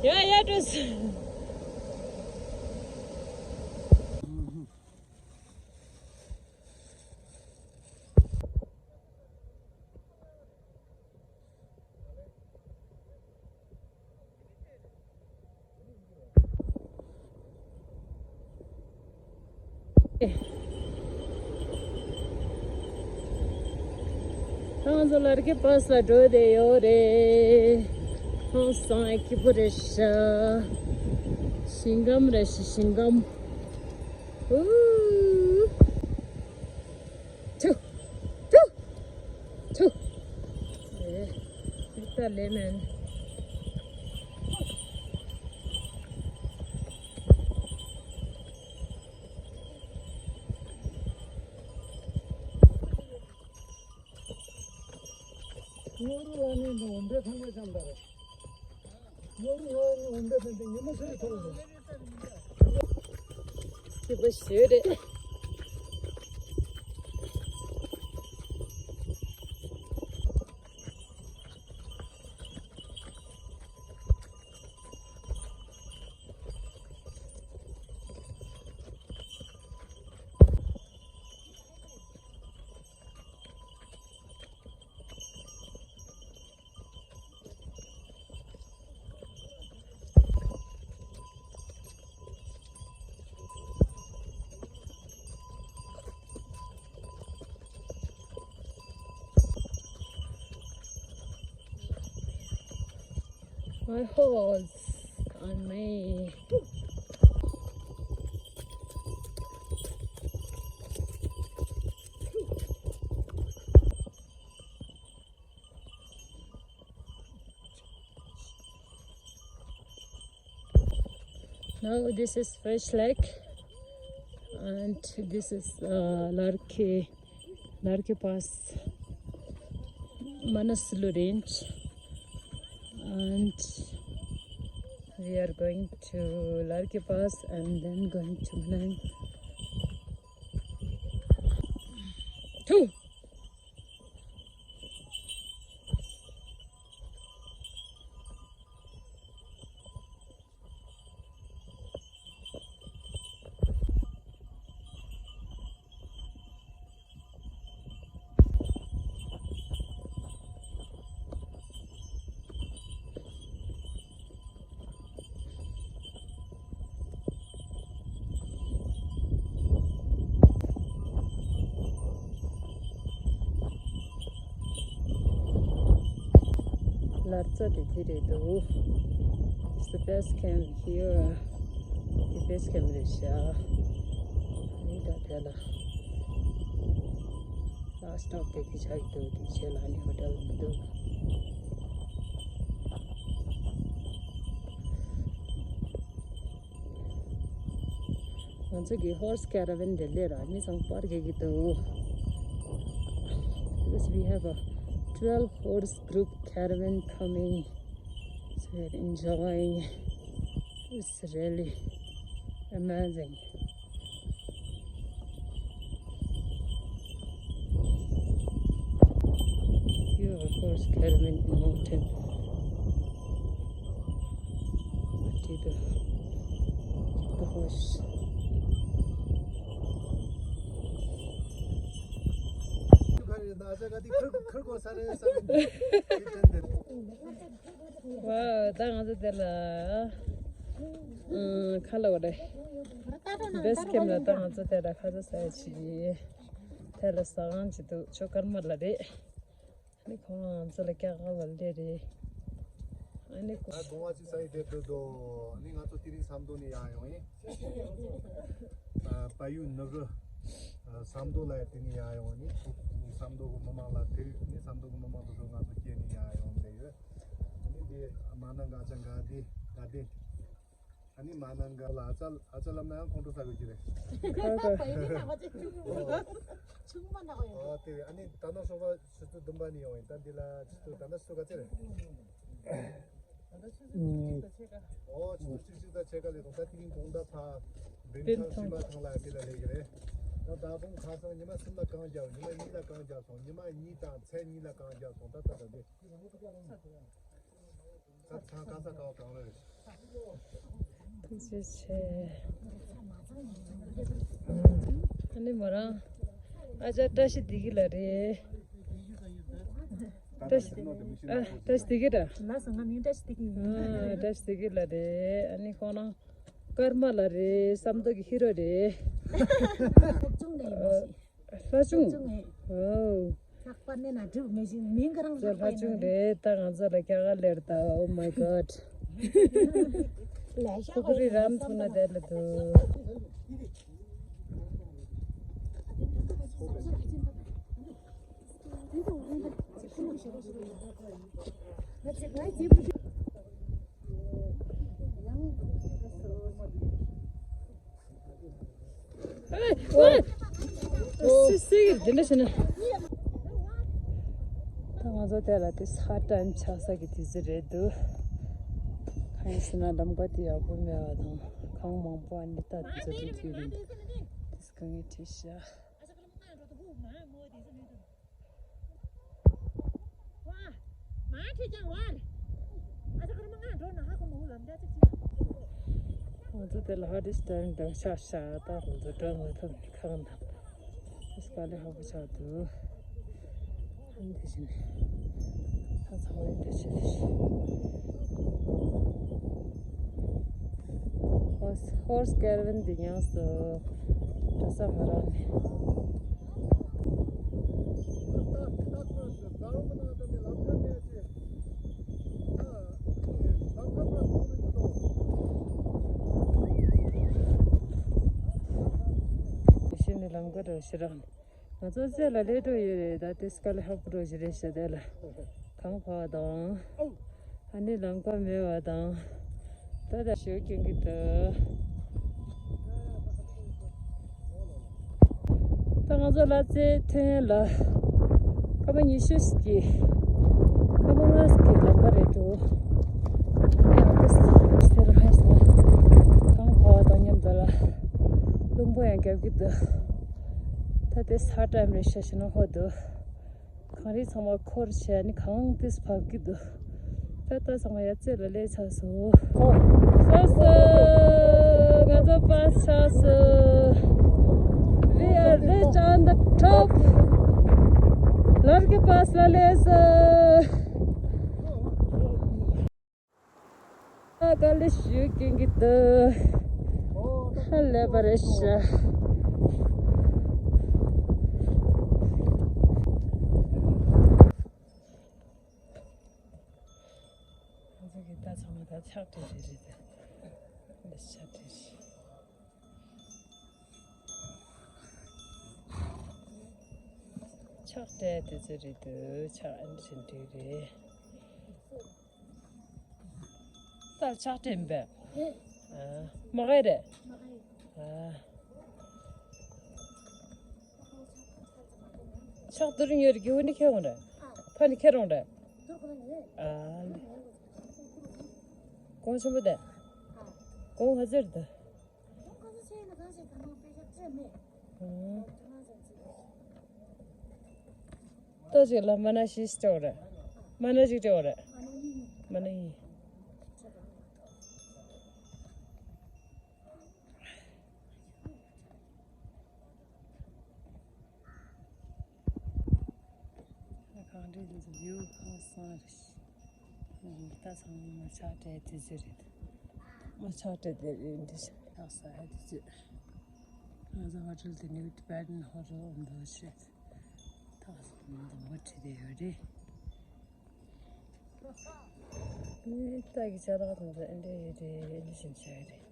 Yeah, yeah, it was. ང་ཚོ་ལར་ཀེ་པཱས་ལ་འགྲོ་བསྡད་ཡོད་རེད། ཧང་སང་སྐྱིད་པོ་རེད་ཤག་ཞིང་ཁམས་རེད་ཤག་ཞིང་ཁམས། ཨུ། ཐུ། ཐུ། ཐུ། ཨེ། ད་ལེ་མན། ངོ་རུ་ལ་ནི་འོན་པའི་ཚང་མ་ཅང་ད་རེད། སྐྱིད་པོ་ཞེ་རེད། My horse on me. Now this is Fresh Lake, and this is uh, Larke, Larke Pass, Manaslu Range, and we are going to Larke Pass and then going to Manang. Two. ལར་རྩྭ་དེ་དེ་རེད་འདུག It's the best camp here. The best camp རེད་ཤག་ཨ་ནི་ད་དེ་ལ་last stop དེ་དེ་ཆགས་ཀྱི་འདུག་དེ་རྗེས་ལ་ཨ་ནི་ཧོ་ཊེལ་མི་འདུག་ང་ཚོ་གི་horse caravan དེ་སླེབས་ར་མི་ཚང་པར་རྒྱག་གི་འདུག Because we have a twelve horse group caravan coming, so we are enjoying. It's really amazing. Here, of course, Karaman Mountain. What is the, the horse? ཝའོ། ད་ང་ཚོ་དེ་ལ་ཨ་ཁ་ལ་བ་རེད། base camp ལ་ད་ང་ཚོ་དེ་ལ་ཁ་ཚ་ཟ་ཡ་ཅིག་དེ་ལ་ཟ་ཁང་ཅིག་འདུག་ཆོ་ཀརྨ་ལ་རེད། ཨ་ནི་ཁོང་ང་ཚོ་ལ་སྐྱག་ཁ་བ་ལེ་རེད། ཨ་ནི་ཁོ། ད་དགོང་བ་ཅིག་ཟ་ཡི་དེབ་འདུག་དོ། ཨ་ནི་ང་ཚོ་དེ་རིང་ཟམ་མདོ་ནས་ཡར་ཡོང་ཡིན། ཨ་པ་ཡུ་ནུ་རུ། ཨ་ཟམ་མདོ་ལ་ཡ་དེ་ནས་ཡར་ཡོང་ནི། ཨ་ནི་ཟམ་མདོ་གི་མི་མང་ལ་ཐུག་ཨ་ནི་ཟམ་མདོ་གི་མི་མང་དེ་ཚོ་ང་ཚོ་སྐྱེལ་ནས་ཡར་ཡོང་བསྡད་ཡོད། ཨ་ནི་འདི་མ་ན་འགག་ཅང་འགག་དེ་འགག་དེ། ཨ་ནི་མ་ན་འགག་ལ་ཨ་ཙ་ཨ་ཙ་ལབ་ན་ཡང་ཁོང་ཁྲོ་ཟ་དགོས་ཀྱི་རེད། ཁ་ཁ། ཆུང་མ་ནག་ཡོད། ཨ་དེ་ཨ་ནི་ད་ནང་སོ་པ་ཆུ་ཚོད་བདུན་པ་ནས་ཡོང་ཡིན། ད་འདི་ལ་ཆུ་ཚོད་ད་ལྟ་ཆུ་ཚོད་ག་ཚོད་རེད། ཨོ་ཆུ་ཚོད་བཅུ་གཅིག་དང་ཕྱེད་ཀ་ལས་སོང་། ད་དེ་རིང་དགོང་དག་ཕ་བིན་ཐང་ཤུལ་མ་ཐང་ལ་དེ་ལ་སླེབས་ཀྱི་རེད། ད་ད་དགོང་ཁ་སང་ཉི་མ་གསུམ་ལ་གངས་བརྒྱབ། ཉི་མ་གཉིས་ལ་གངས་བརྒྱབ་སོང་། ཉི་མ་གཉིས་དང་མཚན་གཉིས་ལ་གངས་བརྒྱབ་སོང་། ད་ད་ད་འདི། ད་ཚང་ག་ས་ག་བ་གང་རེད། ཐུགས་རྗེ་ཆེ། ཨ་ནི་མོ་རང་ཨ་ཅག་བཀྲ་ཤིས་བདེ་སྐྱིད་ལགས་རེད། བཀྲ་ཤིས་ཨ་བཀྲ་ཤིས་བདེ་སྐྱིད་ར། ལགས་སོ། ང་མིང་བཀྲ་ཤིས་བདེ་སྐྱིད་ཡིན། ཨ་བཀྲ་ཤིས་བདེ་སྐྱིད་ལགས་རེད། ཨ་ནི་ཁོང་རང་ཀརྨ་ལགས་རེད། ཟམ་མདོ་གི་ཧི་རོ་རེད། སློབ་ཆུང་ནས་ཡིན་མ་གཞི། ལྷ་ལྷ་ཆུང་། ལྷ་ཆུང་ངས། ཨོ། ལྷག་པར་ནས་ན་འགྲུབ་མེད་ཅིང་མིང་ག་རང་ཚོ་ལྷག་པ་ལྷ་ཆུང་ཡིན་ན་རེད། ད་ང་ཚོ་ལ་སྐྱག་ཁ་ལེར་ད། Oh my god. ལས་ཤག་ཁུ་ཁུ་རི་རམ་ཐུག་ན་དེ་ལ་འདུག་སི་སི་གི་འདི་འདྲ་བྱས་ན། ད་ང་ཚོ་དེ་ལ་དེ་ས་ཊེམ་ཆགས་ས་གི་དུས་ཚོད་རེད་འདུག་གང་ཡིན་ཟེར་ན་ལམ་ཁ་དེ་ཡག་པོ་མེད་པ་དང་གངས་མང་པོ། ཨ་ནི་ད་དེ་ཚོ་དེ་དུས་རེད། དེ་ས་ག་ངས་བྲིས་ཤག་ང་ཚོ་དེ་ལ་ཧ་ཏི་སི་ཏན་དང་ཤ་ཤ་ད་ཁོང་ཚོ་འགྲོ་མ་ཐུབ་ནས་ཁང་དང་ཨིས་པ་ལི་ཧ་གོ་ཆགས་འདུག་ཨ་ནི་དེ་བཞིན་ད་ཚང་མ་འདི་བྱེད་དེ་ཧོར་སི་ཧོར་སི་ཀེ་ར་ཝན་འདི་ཉག་སོ་འགྲོ་ས་མ་རག་ནས། ལམ་ཁ་འགྲོ་ཞེ་དྲག་ང་ཚོ་རྩེ་ལ་སླེབས་འགྲོ་ཡོད་རེད། ད་དེ་སྐབས་ལ་ཧབ་འགྲོ་ཞེ་རེད་ཤག་དེ་ལ་གངས་བབས་པ་དང་། ཨ་ནི་ལམ་ཁ་མེད་པ་དང་། ད་ད་ཞོ་སྐྱོན་གྱི་འདུག་ད་ང་ཚོ་ལ་རྩེ་ཐོན་ལ་སྐར་མ་ཉི་ཤུ་ཞིག་གི་སྐར་མ་ལྔ་ཞིག་གི་ལམ་ཁ་རེད་འདུག་ཡང་ཏོག་ཙམ་སེར་ཧ་ཞིག་ན་གངས་བབས་པ་དང་མཉམ་དུ་ལ་རླུང་བུ་ཡང་རྒྱབ་ཀྱི་འདུག་ད་དེ་ས་ཊེམ་རེད་ཤག་ཤི་ན་ཧོ་འདུག་གངས་རི་ཚང་མ་འཁོར་བྱས་ནི་གངས་ཏིས་བབས་ཀྱི་འདུག་ད་ལྟ་ཚང་མ་ཡར་རྩེ་ལ་སླེབས་ཚར་སོང་། ཨོ། སོ་སོ། ང་ཚོ་པཱས་ཆགས་སོང་། We are rich on the top. ལར་གི་པཱས་ལ་སླེབས་སོང་། ཨ་དཀའ་ལས་ཞེ་དྲག་གི་འདུག་ཧ་ལས་པ་རེད་ཤག་ང་ཚོ་གི་ད་ཚང་མ་ད་ཕྱག་བྲིས་རེད་རེད་ད། འདི་ཕྱག་བྲིས་རེད། ཕྱག་སྤྲད་དེ་ཚོ་རེད་འདུག་ཕྱག་ཨ་ནི་བྲིས་འདུག་རེད། ད་ཕྱག་སྤྲད་མེད་པས། ཨ། མ་ག་རེད། ཨ། ཕྱག་དུར་ཉོས་རེད། རྒྱུ་ནི་ཁྱེར་འོང་རེད། ཕ་ནི་ཁྱེར་འོང་རེད། ཨ། གོང་ཆེན་པོ་དེ། གོང་ག་ཚོད་རེད་ད། ད་ཅིག་ལ་མ་ན་ཤི་སྤྲད་རེད། མ་ན་ཞིག་སྤྲད་རེད། མ་ན་ཡིན། གངས་རི་འདི་ཚོ་བིའུ་ཧང་སང་རེད། ད་ཚང་མ་ཕྱག་སྤྲད་དུས་ཚོད་རེད། མ་ཕྱག་སྤྲད་དེ་རེད་འདི་ཕྱག་ས་ཧ་དུས་ཚོད། ང་ཚོ་ཧོ་ཊེལ་དེ་ནིའུ་ཏི་བེ་ཊན་ཧོ་ཊེལ་འདུག་ཤག་ད་ཚང་མ་འདི་མོ་བྲིས་བསྡད་ཡོད་རེད། ནི་ད་གི་ཆ་རག་དང་ཚོ་ཨེ་འདྲ་ཡོད་རེད། ཨེ་འདྲ་བཞིན་བྱས་རེད།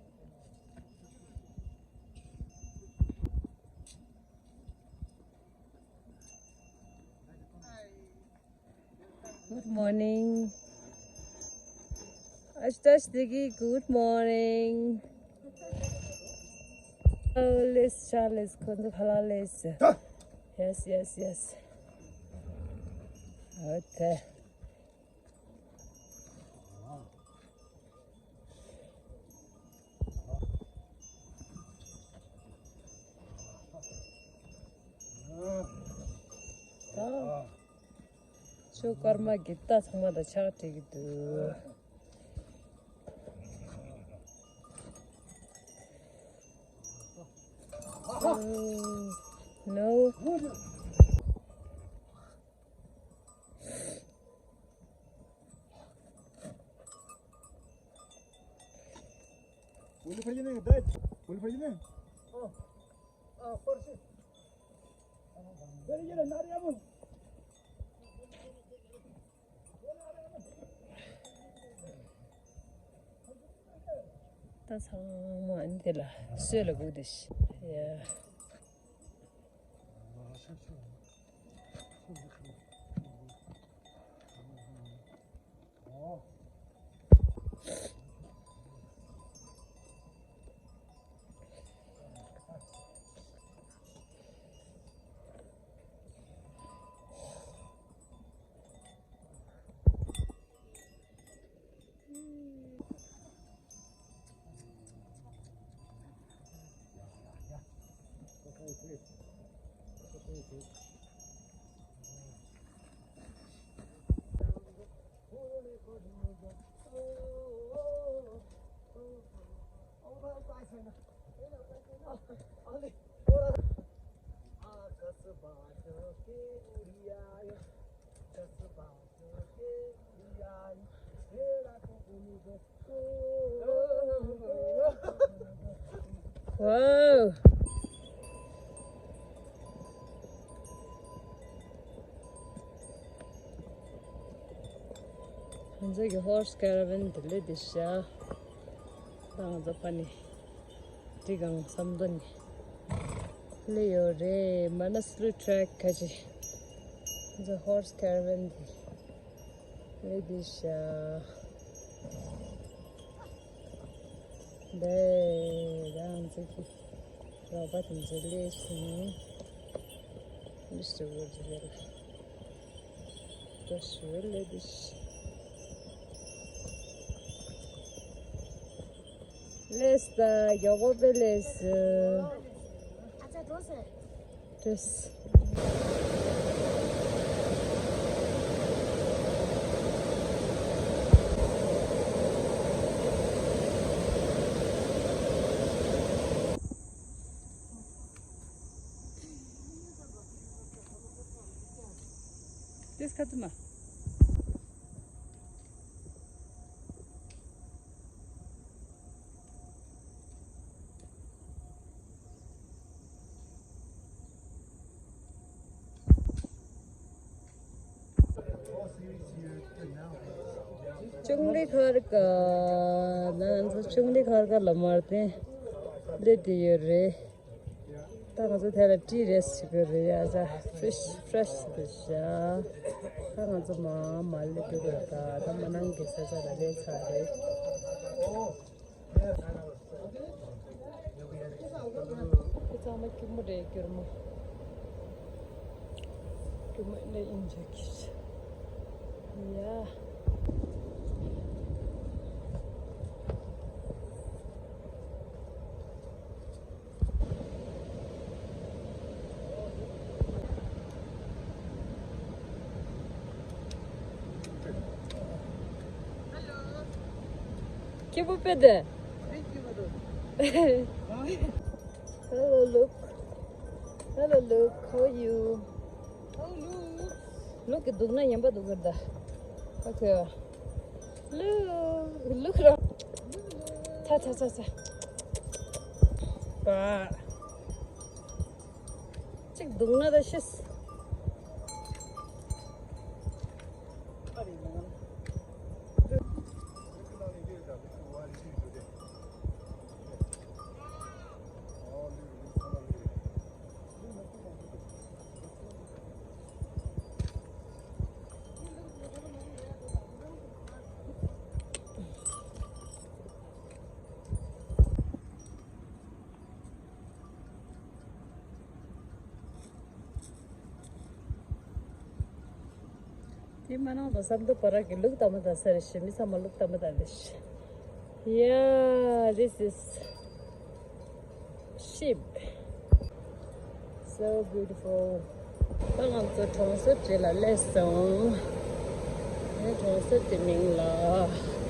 Good morning. Ashtash Digi, good morning. Oh, Liz, Charles, Kundu Khala, Liz. Yes, yes, yes. Okay. ད་ཆུ་སྐར་མ་གི་རྟ་ཚང་མ་ད་ཕྱག་བྲིས་ཀྱི་འདུག No. ད་ཚང་མ་ཨ་ནི་དེ་ལ་སོད་ལ་སྒུག་བསྡད་ཤག་ཡ། Wow. ང་ཚོ་གི་ཧོར་སི་ཀེ་ར་ཝན་དེ་ལས་དེ་ཤ། ད་ང་ཚོ་ཕ་ནི་འགྲིག་གང་བསམ་དོན་ནི། ལེ་ཡོད་རེད། མ་ན་སི་ལུ་ཊེག་ཁ་ཅིག The horse caravan དེ་ལེ་དེ་ཤ། དེ་རང་ཚོ་གི་རོགས་པ་དེ་ཚོ་ལེ་ཤ་ནི་མི་སུ་བོ་དེ་ལ་དེ་ཤ་ལེ་དེ་ཤ། ལེས་ད་མགྱོགས་པོ་པེ་ལེས། ཨ་ཅག་འགྲོ་ཟེར། ཏེས། ཏེས་ཁ་ཙུ་མ། ཅུང་རི་མཁར་ག་ན་ང་ཚོ་ཅུང་རི་མཁར་ག་ལ་མར་ཏེ་ལེ་དེ་ཡོད་རེད། ད་ང་ཚོ་དེ་ལ་ཏི་རེས་ཞིག་དགོས་རེད་ཡ་ཟ། ཕི་ཤི་ཕི་རེ་ཤི་དུ་བཞག་ད་ང་ཚོ་མ་མ་ལེ་དུ་དགོས་ད་ད་མ་ནང་གི་ས་ཆ་ལ་ལེ་ཚར་རེད། ཁྱེད་ཚང་མ་སྐྱུར་མོ་རེད་སྐྱུར་མོ། སྐྱུར་མོ་ཨེ་འདྲ་ཡིན་ཆོག་གི་ཡ། ཁྱེད་པོ་པེ་དེ། Hello, look. Hello, look. How are you? Look, སྡུག་ན་ཉམས་པ་སྡུག་གི་ད། Okay. Look, look around. ཚ་ཚ་ཚ་ཚ། པ། གཅིག་སྡུག་ན་ད་ཤེས། དེ་མ་ནང་དུ་སམ་དུ་པ་ར་གི་ལུག་དམ་ད་ས་རེ་ཤི་མི་སམ་མ་ལུག་དམ་ད་ལེ་ཤི། Yeah, this is sheep. So beautiful. ད་ང་ཚོ་གྲོང་གསེབ་ཅིག་ལ་སླེབས་སོང་། ངའི་གྲོང་གསེབ་དེ་མིང་ལ་ཨ་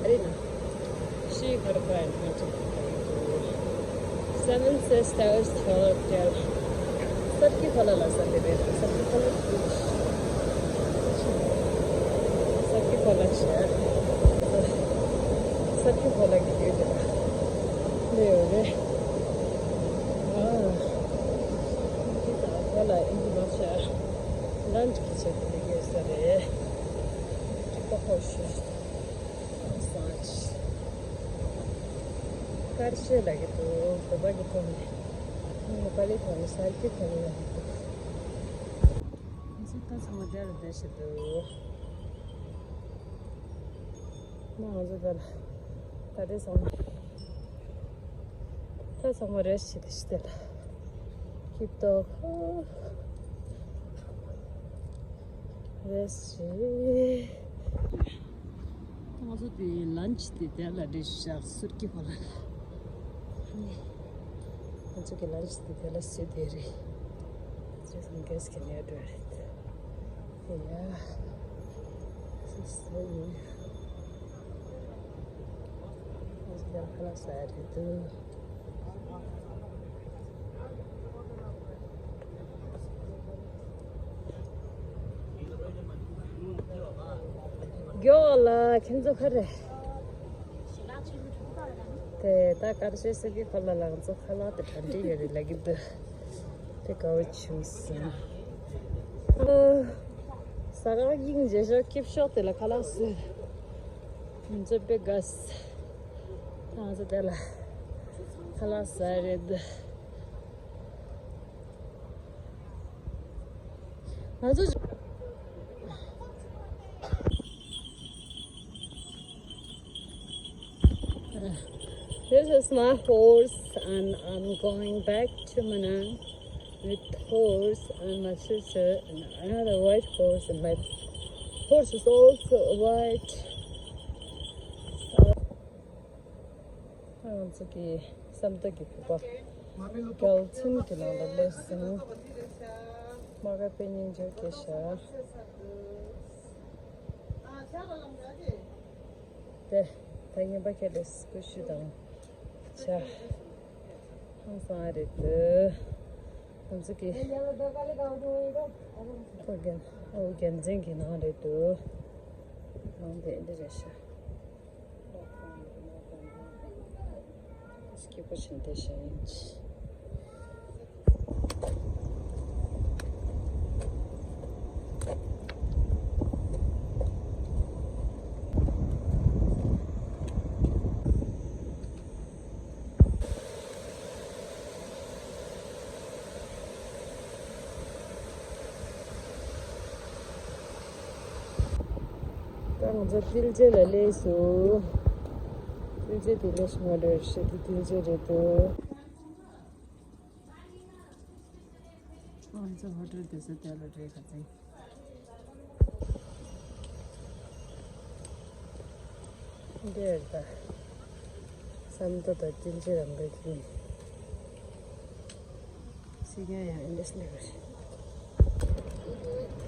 རི་ན། ཤི་ཁར་ཁ་ཡིན་ཁ་ཅིག Seven Sisters Hotel. སབ་ཀི་ཁོ་ལ་ལ་ས་དེ་རེད། སབ་ཀི་ཁོ་ལ། སབ་ཀི་ཁོ་ལ་ཆེ། སབ་ཀི་ཁོ་ལ་གི་ཡོད་དེ་ལ་ལེ་ཡོད་རེད། ཨ། འདི་དང་ཁོ་ལ་ཨིན་ཇི་མ་ཤར། ལན་ཅི་གི་ཆེད་དུ་ཡོད་ས་རེད། ཅི་པ་ཁོ་ཤེས། སང་ཆི། དཀར་ཤོད་ལ་གི་འདུག་གོམ་པ་གི་ཐོག་ནས། ངོ་པ་ལི་ཐོག་ནས་ས་ཀི་ཐོག་ནས་ལ་གི་འདུག་ང་ཚོ་ད་ཚང་མ་དེ་ལ་བསྡད་བཞིན་འདུག་ང་ཚོ་དེ་ལ་ད་དེ་ཚང་མ། ད་ཚང་མ་རེ་ཞིག་དེ་ཞིག་དེ་ལ་ཀིབ་ཏོག་རེ་ཞིག་ང་ཚོ་དེ་ལན་ཆི་དེ་དེ་ལ་རེ་ཞག་སུར་གི་ཧོ་ལ། ང་ཚོ་གི་ལན་ཆི་དེ་དེ་ལ་སུ་དེ་རེད། Just in case can you do it? Yeah. This is so beautiful. Let's go outside and do. མགྱོགས་ལ་ཁྱེད་ཚོ་ག་རེ། དེ་ད་དཀར་ཤོད་ས་ཀི་ཁོ་ལ་ལ་ང་ཚོ་ཁ་ལག་དེ་ག་འདྲ་ཡོད་རེད་ལབ་ཀྱི་འདུག་དེ་དགའ་བོ་བྱུང་སོང་། ཨོ། ཟ་ཁང་གིང་རྗེས་ཤོག་ཁིབ་ཤོག་དེ་ལ་ཁ་ལག་ཟོས། ང་ཚོ་དཔེ་དགའ་སོང་། ང་ཚོ་དེ་ལ་ཁ་ལག་ཟ་རེད། This is my horse, and I'm going back to Manang with horse and my sister and another white horse, and my horse is also white. ང་ཚོ་གི་བསམ་གཏན་གྱི་བོད་པ་རྒྱལ་ཆེན་གྱི་ནང་ལ་སླེབས་སོང་། མ་ག་པའི་སྙིང་རྗེ་སྐྱེས་ཤག་དེ་ད་ཉན་པ་ཁྱེད་ལས་ཀུ་ཤུ་དང་ཇ་ཧང་སང་རེད་འདུག་ང་ཚོ་གི་ཨོ་རྒྱན་ཨོ་རྒྱལ་མཚན་གྱི་ནང་རེད་འདུག་ནང་དེ་འདི་རེད་ཤག་སྐྱིད་པོ་བྱས་བསྡད་བཞག་ཡིན། ད་ང་ཚོ་ཏིལ་ཅན་ལ་སླེབས་སོང་། ཏིལ་ཅན་དེ་ལས་མ་འགྲོ་ཤེས་ཀྱི་ཏིལ་ཅན་རེད་འདུག་ང་ཚོ་ཧོ་ཊེལ་དེ་ཚོ་དེ་ལ་རེད་ཁ་ཚིག་འདིར་ད་བསམ་གཏན་དང་ཏིལ་ཅན་རང་འགའ་ཡིན། སི་ཀ་ཡང་ཨེ་འདྲ་སླེབས་པ་རེད།